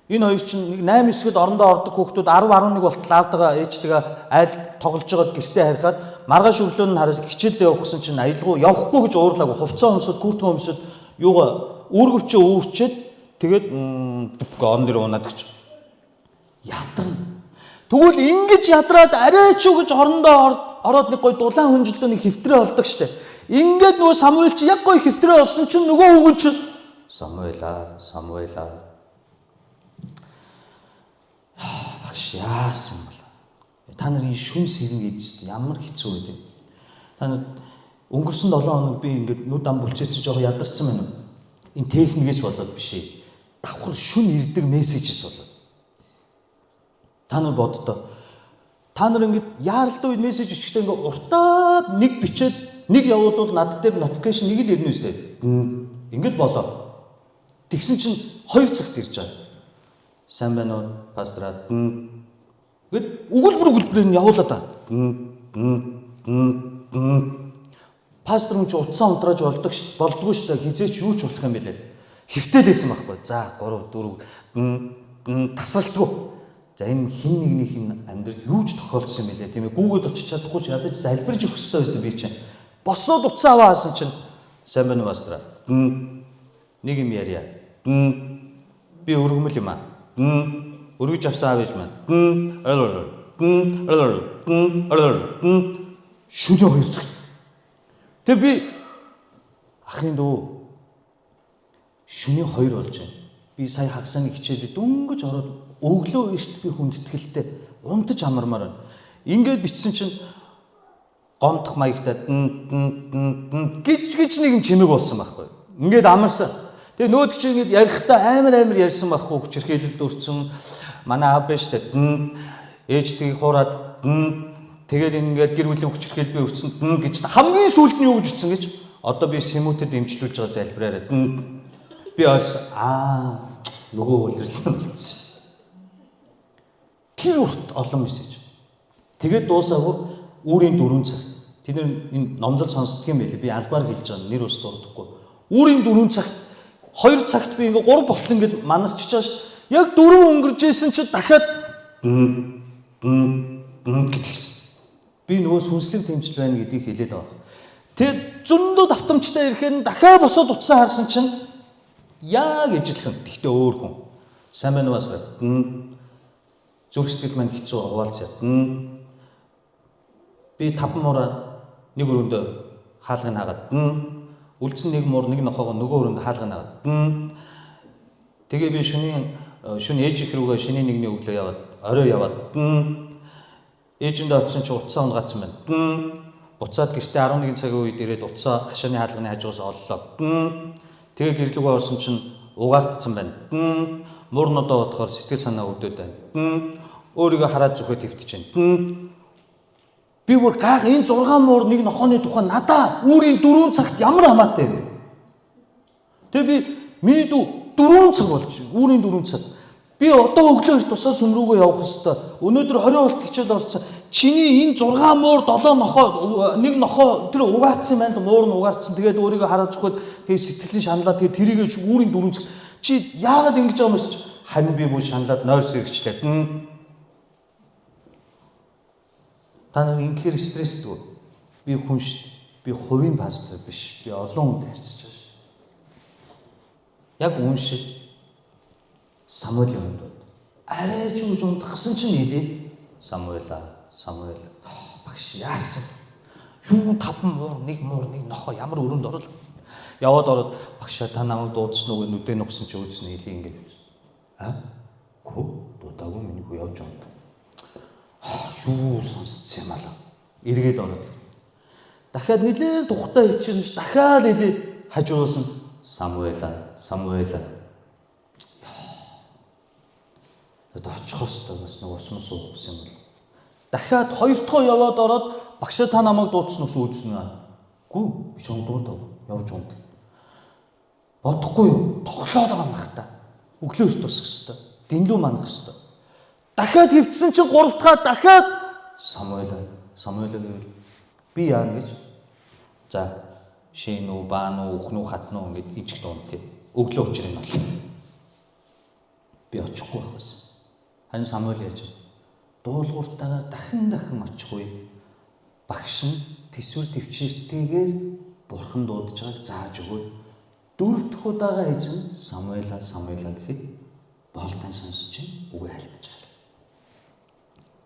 Энэ хоёр чинь нэг 8 9-д орондоо ордог хүүхдүүд 10 11 болтол аавтайгаа ээжтэйгээ айлд тоглож байгаад гэртээ харихаар маргааш өглөө нь хараад хичээлдээ явах гэсэн чинь аялгау явахгүй гэж уурлаагүй. Хувцас өмсөд, күртгэн өмсөд юугаа үүргэвчээ үүрчээд тэгээд орон дээр унаад гэж ядарна. Тэгвэл ингэж ядраад арай ч юу гэж орондоо ороод нэг гой дулаан хүнжилтөө нэг хэвтрээ олдог штэ. Ингээд нөгөө Самуэль чи яг гой хэвтрээ олсон чинь нөгөө хүүгэн чи Самуэла, Самуэла багш яасан бол. Та нарын шүн сэрнэ гэж ямар хэцүү байдаг. Та нар өнгөрсөн 7 хоног би ингээд нүд ам бүлчээсэн жоохон ядарсан байна уу? Энэ техникээс болоод биш ээ. Давхар шүн ирдэг мессежээс болоод. Та нар боддоо. Та нар ингээд яаралтай үед мессеж бичихтэй ингээд уртаад нэг бичээд нэг явуулвал над дээр notification нэг л ирнэ үстэй. Ингээд болоо. Тэгсэн чинь 2 цагт ирж байгаа. Сайн байна уу, пастраа? Гэт өгүүлбэр өгүүлбэрээр нь явуулаад байна. Пастор хүн чи утсаа унтрааж болдог болдгоо шүү дээ. Хизээч юу ч болох юм бэлээ. Хэвтээлээсэн байхгүй. За 3 4 тасралтгүй. За энэ хин нэгнийх нь амьдрал юу ч тохиолдсон юм бэлээ. Тийм ээ. Гүүгээд очиж чадахгүй ч ядаж залбирж өгөх хэрэгтэй байсан би чинь. Босоод утсаа аваа хаасан чинь сайн байна уу, пастраа? Нэг юм ярья. Би өргөмөл юм аа. Өргөж авсан аав ээж маань. Шүдэ 2 цагт. Тэг би ахын дүү шөнийн 2 болж байна. Би сая хагасны хичээлд дөнгөж ороод өглөө эрт би хүндэтгэлтэй унтаж амармаар байна. Ингээд бичсэн чинь гомдох маягтай гэж гэж нэг юм чимээг болсон байхгүй. Ингээд амарсан. Тэгээ нөөд чи ингээд ярихдаа амар амар ярьсан байхгүй хүчирхийлэлд өрцөн манай аав биш тэ ээжтэйг хуураад тэгээд ингээд гэр бүлийн хүчирхийлэл би өрцөн гэж хамгийн сүүлд нь юу гэж утсан гэж одоо би симүүтэд дэмжлүүлж байгаа залбираарай би ойлгосон аа нөгөө үлрэрлэн болцсон. Тэр урт олон мессеж. Тэгээд дуусаагүй үүрийн 4 цагт тэд нар энэ номлол сонсдго юм байлээ. Би албаар хэлж байгаа нэр ус дурдахгүй. Үүрийн 4 цагт 2 цагт би ингээ 3 болтол ингээд манарчиж байгаа шүү дээ. Яг 4 өнгөрч исэн чи дахиад гэдгийгсэн. Би нөгөө сүнслэг тэмцэл байна гэдгийг хэлээд байгаа. Тэгээд зөндөө давтамжтай ирэхээр нь дахиад босоод утсаа харсан чинь яг ижилхэн. Тэгтээ өөр хүн. Сайн байна уу бас? Зүрх сэтгэл маань хэцүү хуваалцъя. Би 5 муура нэг өрөөндөө хаалгыг хаагаад үлдсэн нэг муур нэг нохоогоо нөгөө өрөөнд хаалгыг хаагаад тэгээ би шөнийн шөнө ээж их рүүгээ шинийн нэгний өглөө яваад орой яваад ээжиндээ очисон чи утсаа унгаацсан байна. Буцаад гэртээ 11 цагийн үед ирээд утсаа хашааны хаалганы хажуус оллоо. Тэгээ гэрлүүгээ орсон чинь угаартцсан байна. Муурнуудаа бодохоор сэтгэл санаа өвдөд байна. Өөрийгөө хараад зүхээ твтэж байна. Би бүр гайх энэ 6 муур нэг нохооны тухай надаа үүрийн 4 цагт ямар хамаатай юм бэ? Тэгээ би миний дүү 4 цаг болж үүрийн 4 цаг. Би одоо өглөө эрт тусаа сүм рүүгээ явах хэвээр. Өнөөдөр 20 болт хичээл орсон. Чиний энэ 6 муур 7 нохоо нэг нохоо тэр угаартсан юм байна л муур нь угаартсан. Тэгээд өөрийгөө хараад зүхээд тэгээд сэтгэлийн шаналаа тэгээд тэрийгээ үүрийн 4 цаг. Чи яагаад ингэж байгаа юм бэ? Харин би бүр шаналаад нойрс ирчихлээ. Та нар ингэхээр стрессдэг үү? Би хүн шүү дээ. Би хувийн пастор биш. Би олон хүнтэй харьцаж байгаа шүү. Яг үн шиг Самуэлийн хүнд арай ч үж унтахсан чинь Илий Самуэла, Самуэль багш яасан? Юу таван муур, нэг муур, нэг нохоо ямар өрөөнд орол. Яваад ороод багшаа та намайг дуудсан уу гэж нүдээ нухсан чи үүдсэн Илий ингэж. А? Гү дуудаагүй миний хүү явж унт. Юу сонсцсон юм аа. Эргээд ороод. Дахиад нилээн тухтай хөвчихсэн чи дахиад Илий хажуугаас нь Самуэла, Самуэла. Одоо очих хэвээр бас нэг ус мус уух гэсэн юм бол. Дахиад хоёр дахь яваад ороод багшаа та намайг дуудсан гэсэн үүдсэн аа. Гүү би ч дуудав. Явж унт. Бодохгүй юу? Тоглоод байгаа юм бах та. Өглөө эрт тусах хэвээр. Дэнлүү манах хэвээр. Дахиад хөвцсөн чинь гурав дахь дахиад Самуэла, Самуэла гэвэл би яана гэж. За шин үү, баан уу, үхэн үү, хатан уу ингэж ижиг дунд тий. Өглөө учрыг нь бол. Би очихгүй байх байсан. Харин Самуэль яаж вэ? Дуулууртайгаар дахин дахин очих үед багш нь төсвөр төвчээртэйгээр бурхан дуудаж байгааг зааж өгөөд дөрөв дэх удаага эзэн Самуэла, Самуэла гэхэд болтон сонсож чинь үгээ халтж байгаа.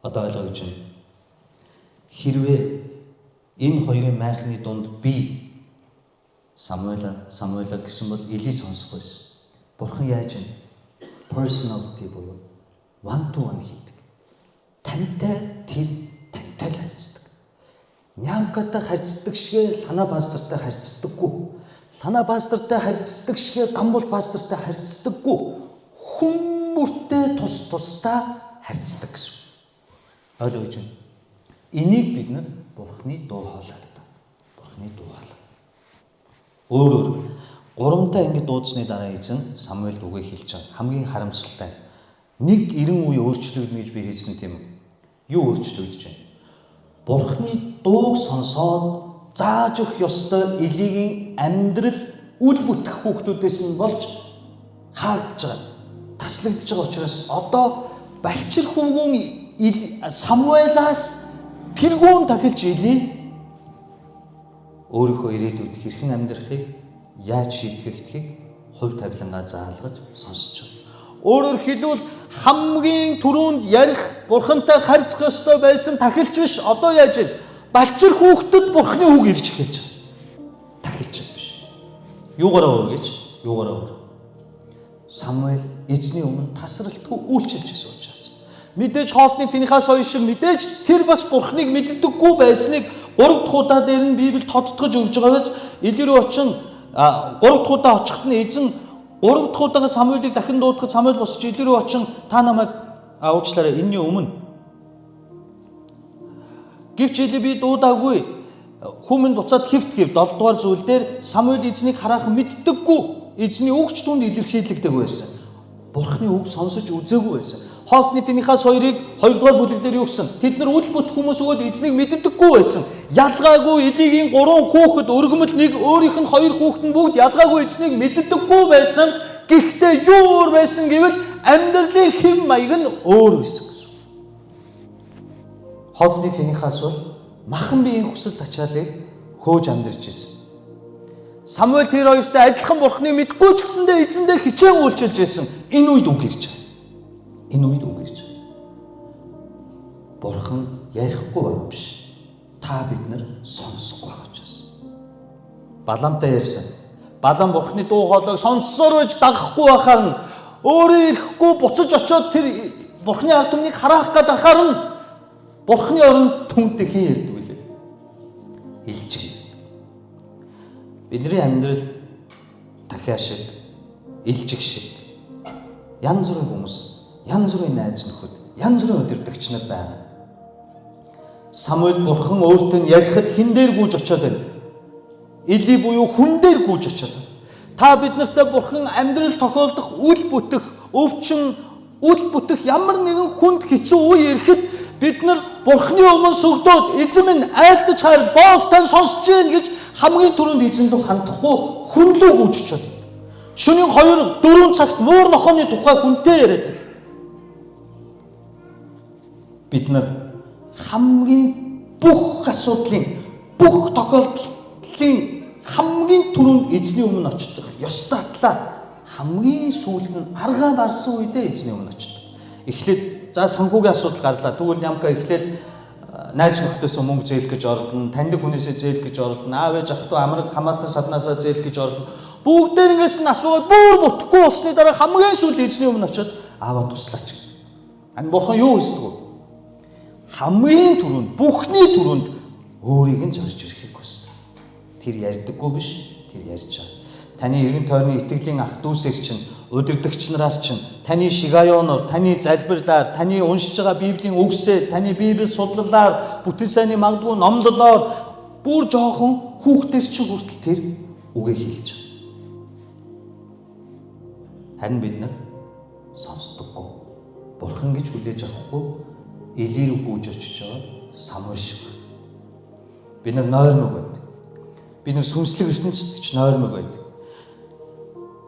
Одоо ойлгож байна. Хэрвээ энэ хоёрын майхны дунд би Самуэла, Самуэла гэсэн бол Илий сонсох байсан. Бурхан яаж вэ? Personality буюу one to one хийдэг. Тантай тэр тантай л харьцдаг. Нямкатай харьцдаг шигэ Лана пастортай харьцдаггүй. Лана пастортай харьцдаг шигэ Гамбул пастортай харьцдаггүй. Хүн бүртээ тус тусдаа харьцдаг гэсэн. Ойлгож байна. Энийг бид нар Бурхны дуу хоолой гэдэг. Бурхны дуу хоолой. Өөрөөр гурамтай ингэ дуудсны дараа эзэн Самуэлд үгээ хэлж байгаа. Хамгийн харамсалтай. Нэг 90 үе өөрчлөгдөнө гэж би хэлсэн тийм үү? Юу өөрчлөгдөж байна? Бурхны дууг сонсоод зааж өгөх ёстой Илигийн амьдрал үл бүтэх хүүхдүүдээс нь болж хаагдж байгаа. Таслагдж байгаа учраас одоо балчир хүүгүн Самуэлаас тэргүүн тахилж Или өөрийнхөө ирээдүйд хэрхэн амьдрахыг яаж шийтгэхдгийг хувь тавилангаа заалгаж сонсож байгаа. Өөрөөр хэлбэл хамгийн түрүүнд ярих бурхантай харьцах ёстой байсан тахилч биш одоо яаж вэ? Балчир хүүхдэд бурхны үг ирж эхэлж байгаа. Тахилч биш. Юугаараа өөр гэж? Юугаараа өөр? Самуэль эзний өмнө тасралтгүй үйлчилж байсан учраас мэдээж Хофны Финхас хоёр шиг мэдээж тэр бас бурхныг мэддэггүй байсныг 3 дахь удаа дээр нь Библи тодтогч өгж байгаа биз? Или рүү очин 3 дахь удаа очиход нь эзэн 3 дахь удаага Самуэлийг дахин дуудахад Самуэль босч Или рүү очин та намайг уучлаарай энэний өмнө. Гэвч Или би дуудаагүй. Хүмүн буцаад хэвт гэв 7 дугаар зүйл дээр Самуэль эзнийг хараахан мэддэггүй. Эзний үг ч түүнд илэрхийлэгдэг байсан. Бурхны үг сонсож үзээгүй байсан. Хофны Финхас хоёрыг 2 дугаар бүлэг дээр юу гэсэн? Тэд нар үл бүт хүмүүс өгөөд эзнийг мэддэггүй байсан. Ялгаагүй Илигийн 3 хүүхэд өргөмөл нэг өөрийнх нь 2 хүүхэд нь бүгд ялгаагүй эзнийг мэддэггүй байсан. Гэхдээ юу өөр байсан гэвэл амьдралын хэв маяг нь өөр байсан гэсэн. Хофны Финхас бол махан биеийн хүсэл тачаалыг хөөж амьдарч ирсэн. Самуэль тэр хоёртой адилхан бурхныг мэдгүй ч гэсэндээ эзэндээ хичээн үйлчилж байсан. Энэ үед үг ирж байгаа. Энэ үед үг ирж байгаа. Бурхан ярихгүй байгаа юм биш. Та бид нар сонсохгүй байгаа учраас. Баламтай ярьсан. Балам бурхны дуу хоолойг сонссоор байж дагахгүй байхаар нь өөрөө ирэхгүй буцаж очиод тэр бурхны ард түмнийг хараах гээд ахаар нь бурхны оронд түүнтэй хин ярьдаг билээ. Илжиг ярьдаг. Бидний амьдрал дахиа шиг, илжиг шиг янз бүрийн хүмүүс, янз бүрийн найз нөхөд, янз бүрийн удирдагч нар байгаа. Самуэль бурхан өөртөө нь ярихад хэн дээр гүйж очиод байна? Или буюу хүн дээр гүйж очиод байна. Та бид нартай бурхан амьдрал тохиолдох үл бүтэх, өвчин, үл бүтэх ямар нэгэн хүнд хэцүү үе ирэхэд бид нар бурхны өмнө сөгдөөд эзэн минь айлдаж хайрл боол тань сонсож гин гэж хамгийн түрүүнд эзэн рүү хандахгүй хүн лүү гүйж очиод байна. Шөнийн 2 4 цагт муур нохооны тухай хүнтэй яриад байна. Бид нар хамгийн Бүх асуудлын, бүх тохиолдлын хамгийн түрүүнд эзний өмнө очдог. Ёстой атлаа хамгийн сүүлд нь аргаа барсан үедээ эзний өмнө очдог. Эхлээд за санхүүгийн асуудал гарлаа. Тэгвэл Нямка эхлээд найз нөхдөсөө мөнгө зээлэх гэж оролдоно, таньдаг хүнээсээ зээлэх гэж оролдоно, аав ээж ах トゥ амраг хамаатан саднаасаа зээлэх гэж оролдоно. Бүгдээрнгээс нь асуугаад бүр бутахгүй болсны дараа хамгийн сүүлд эзний өмнө очиод ааваа туслаач гэдэг. Ань бурхан юу хүсдэг вэ? Хамгийн түрүүнд, бүхний түрүүнд өөрийг нь зорж ирэхийг хүсдэг. Тэр ярьдаггүй биш, тэр ярьж байгаа. Таны эргэн тойрны итгэлийн ах дүүсээс чинь, удирдагч нараас чинь, таны шигайоноор, таны залбирлаар, таны уншиж байгаа Библийн үгсээр, таны Библи судлалаар, бүтэн сайнны магадгүй номлолоор бүр жоохон хүүхдээс чинь хүртэл тэр үгээ хэлж байгаа. Харин бид нар сонсдоггүй. Бурхан гэж хүлээж авахгүй Эли рүү гүйж очиж байгаа Самуэль шиг байна. Бид нар нойрмог байдаг. Бид нар сүнслэг ертөнцид ч нойрмог байдаг.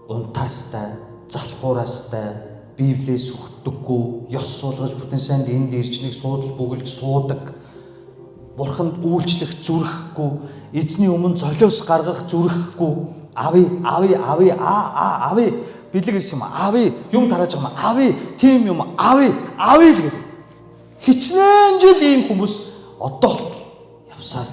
Унтаастай, залхуураастай, Библиэс сүхдэггүй, ёс суулгаж бүтэн сайнд энд ирж нэг суудал бүгэлж суудаг. Бурханд үйлчлэх зүрхэхгүй, эзний өмнө золиос гаргах зүрхэхгүй, ави, ави, ави, а, а, ави, бэлэг ирсэн юм, ави, юм тарааж байгаа юм, ави, тийм юм, ави, ави л гэдэг. Хичнээн жил ийм хүмүүс одоо болтол явсаар.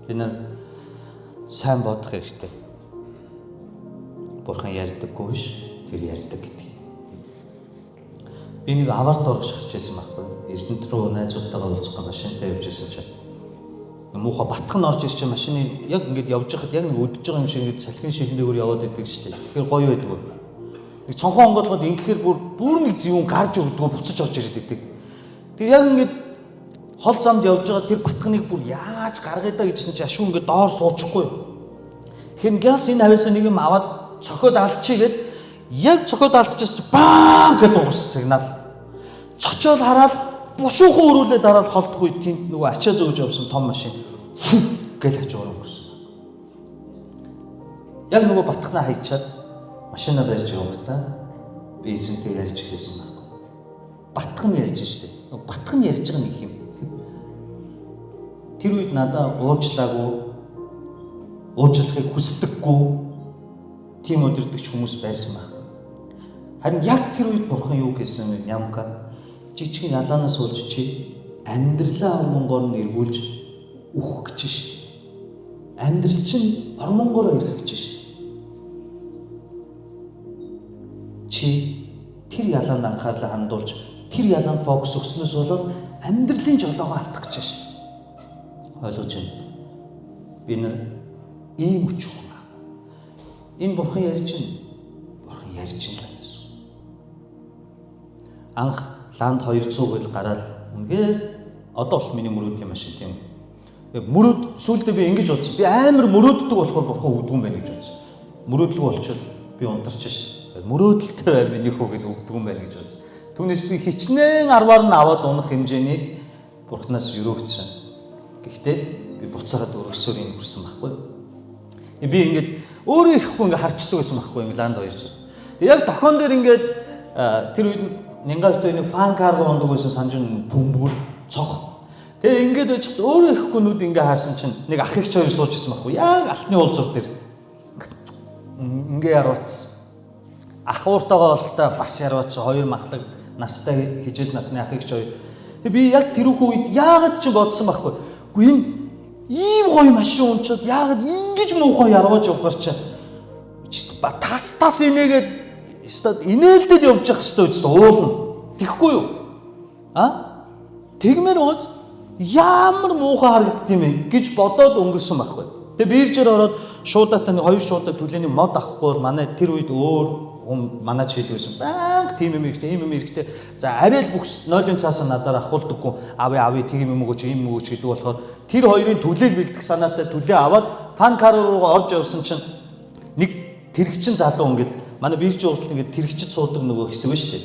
Бид нар сайн бодох хэрэгтэй. Бурхан ярьдаггүй биш, тэр ярьдаг гэдэг. Би нэг аварт орох шахаж байсан байхгүй. Эрдэнэт рүү найзуудтайгаа уулзах машинтай явж байсан чинь муухай батхан орж ирж чинь машины яг ингээд явж байхад яг нэг өдөж байгаа юм шиг ингээд салхин шилэн дээгүүр яваад идэг шүү дээ. Тэгэхээр гоё байдаг. Нэг цонхоо онгойлгоод ингэхээр бүр нэг зэвүүн гарч өгдөгөө буцаж орж ирээд идэг. Тэгээ яг ингээд хол замд явж байгаа тэр батханыг бүр яаж гаргая даа гэжсэн чи ашгүй ингээд доор суучихгүй. Тэгэхээр гяс энэ хавьяасаа нэг юм аваад цохиод алдчихъя гэд яг цохиод алдчихсан чи баам гэж дуугарсан сигнал. Цочоол хараад бушуухан өрүүлээ дараал холдох үед тэнд нөгөө ачаа зөөж явсан том машин гэл хажуугаар өнгөрсөн. Яг нөгөө батхнаа хайчаад машина барьж явахдаа би эзэнтэй ярьж эхэлсэн байхгүй. Батхан ярьж штэ. Батхан ярьж байгаа нэг юм. Тэр үед надаа уучлаагүй, уучлахыг хүсдэггүй тийм өдөрдөгч хүмүүс байсан байхгүй. Харин яг тэр үед бурхан юу гэсэн вэ? Нямка жижигэн ялаанаас болж чи амьдралаа ормонгоор нь эргүүлж үхэх гэж шээ. Амьдрал чинь ормонгоороо ирэх гэж шээ. Чи тэр ялаанд анхаарлаа хандуулж тэр ялаанд фокус өгснөөс болоод амьдралын жолоогоо алдах гэж шээ. Ойлгож байна. Би нар ийм өч хүн аа. Энэ бурхан ярьж байна. Бурхан ярьж байна гэсэн. Анх Ланд 200 гэл гараад үнэхээр одоо бол миний мөрөөдлийн машин тийм. Мөрөөд сүүлдээ би ингэж бодсон. Би амар мөрөөддөг болохоор бурхан өгдөг юм байна гэж бодсон. Мөрөөдлөг болчиход би унтарч шээ. Мөрөөдөлтэй бай миний хүү гэд өгдөг юм байна гэж бодсон. Түүнээс би хичнээн 10-аар нь аваад унах хэмжээний бурхнаас өрөөгдсөн. Гэхдээ би буцаагаад өргөсөөр энэ хүрсэн байхгүй. Би ингээд өөрөө ирэхгүй ингээд харчдаг байсан байхгүй ингээд Ланд 200. Тэг яг тохион дээр ингээд тэр үед Нинга бит нэг фан карго ундаг байсан санаж бөмбөр цох. Тэгээ ингээд байж хат өөрөө ирэхгүй нүд ингээ харсан чинь нэг ах эгч хоёр сууж ирсэн байхгүй. Яг алтны уулзуур дээр ингээ ярууцсан. Ах ууртайгаа болтой бас ярууцсан. Хоёр махлаг настай хижил насны ах эгч хоёр. Тэгээ би яг тэрүүхэн үед яагаад ч бодсон байхгүй. Үгүй энэ ийм гоё машин унчаад яагаад ингэж муухай яргаж явахар чи тас тас инээгээд өстөд инээлдэд явж явах ёстой үст уулна. Тэгэхгүй юу? А? Тэгмээр ууз ямар муухай харагдд юм бэ гэж бодоод өнгөрсөн байхгүй. Тэгээ биржээр ороод шуудаатаа нэг хоёр шуудаа төлөөний мод авахгүй бол манай тэр үед өөр хүн манай ч хийдэг байсан. Банк тийм юм хэрэгтэй, ийм юм хэрэгтэй. За арай л бүхс нойлын цаасаа надаар авахулдаггүй. Авъя авъя тийм юм өгөөч, ийм өгөөч гэдэг болохоор тэр хоёрын төлөөг бэлдэх санаатай төлөө аваад фан кар руугаа орж явсан чинь нэг тэрэгчин залуу ингээд манай биржийн уртал ингээд тэрэгчд суудаг нөгөө хэсэг ба шүү дээ.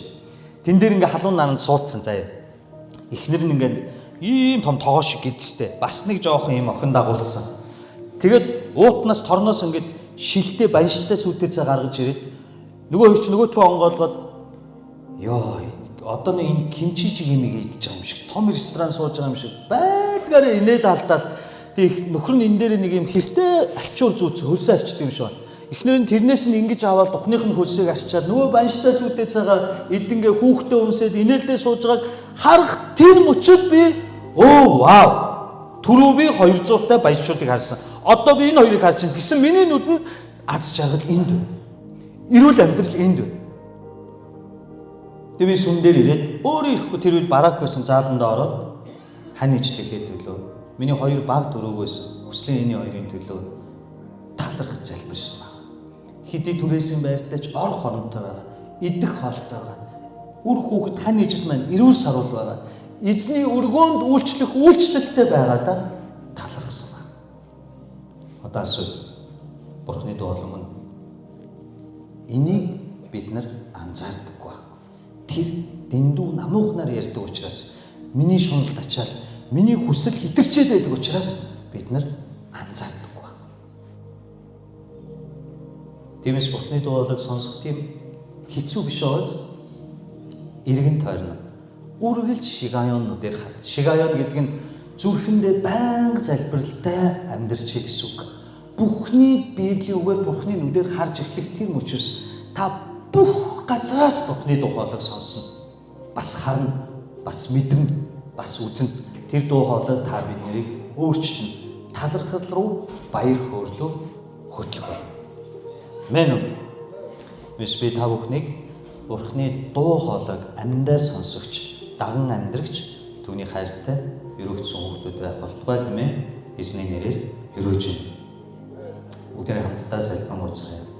Тэн дээр ингээд халуун наранд суудсан заяа. Эхнэр нь ингээд ийм том тогоо шиг гидстэй. Бас нэг жоохон ийм охин дагуулсан. Тэгээд уутнаас торноос ингээд шилтэй банштай сүдээ цай гаргаж ирээд нөгөө хоёр ч нөгөөтгөө онгоолгоод ёо одоо нэг энэ кимчи чиг юмыг идэж байгаа юм шиг том ресторан сууж байгаа юм шиг байдгаараа инээд алдаал. Тэг их нөхөр нь энэ дээр нэг юм хэртэй альчуур зүүц хөлсөө арчдаг юм шиг байна. Эхнэр нь тэрнээс нь ингэж аваад духных нь хөлсийг арчаад нөгөө банштай сүдээ цайгаа эдэнгээ хүүхдээ үнсээд инээлдээ сууж байгааг харах тэр мөчөд би өө вау. Түрүү би 200 та баяжчуудыг харсан. Одоо би энэ хоёрыг харж байна. Гэсэн миний нүдэнд аз жаргал энд байна. Эрүүл амьдрал энд байна. Тэгээ би сүм дээр ирээд өөрөө ирэхгүй тэр үед барак байсан зааландаа ороод хань ижлэхээ төлөө миний хоёр баг дөрөв байсан. Хүслийн энэ хоёрын төлөө талархаж залбирсан баг. Хэдий түрээсийн байртай ч ор хоронтой байгаа. Идэх хоолтой байгаа. Үр хүүхэд хань ижил маань эрүүл саруул байгаа. Эзний өргөөнд үйлчлэх үйлчлэлтэй байгаадаа талархсан баг. Одоо асуу. Бурхны дуу хоолой мөн. Энийг бид нар анзаардаггүй баг. Тэр дэндүү намуухнаар ярьдаг учраас миний шуналд ачаал миний хүсэл хитэрчээд байдаг учраас бид нар анзаардаггүй баг. Тиймээс Бурхны дуу хоолойг сонсох тийм хэцүү биш байгаад эргэн тойрно. Үргэлж Шигайон нүдээр хар. Шигайон гэдэг нь зүрхэндээ байнга залбиралтай амьдрчээ гэсэн үг. Бүхний Библийн үгээр Бурхны нүдээр харж эхлэх тэр мөчөөс та бүх газраас Бурхны дуу хоолойг сонсно. Бас харна, бас мэдэрнэ, бас үзнэ. Тэр дуу хоолой та бид нарыг өөрчилнө. Талархал руу, баяр хөөр рүү хөтлөх болно. Мэн үү? Мис би та бүхнийг Бурхны дуу хоолойг амьдаар сонсогч, даган амьдрагч түүний хайртай өрөөгдсөн хүүхдүүд байх болтугай хэмээн эзний нэрээр өрөөж байна. Бүгдээрээ хамтдаа залбирэн гуйцгаая.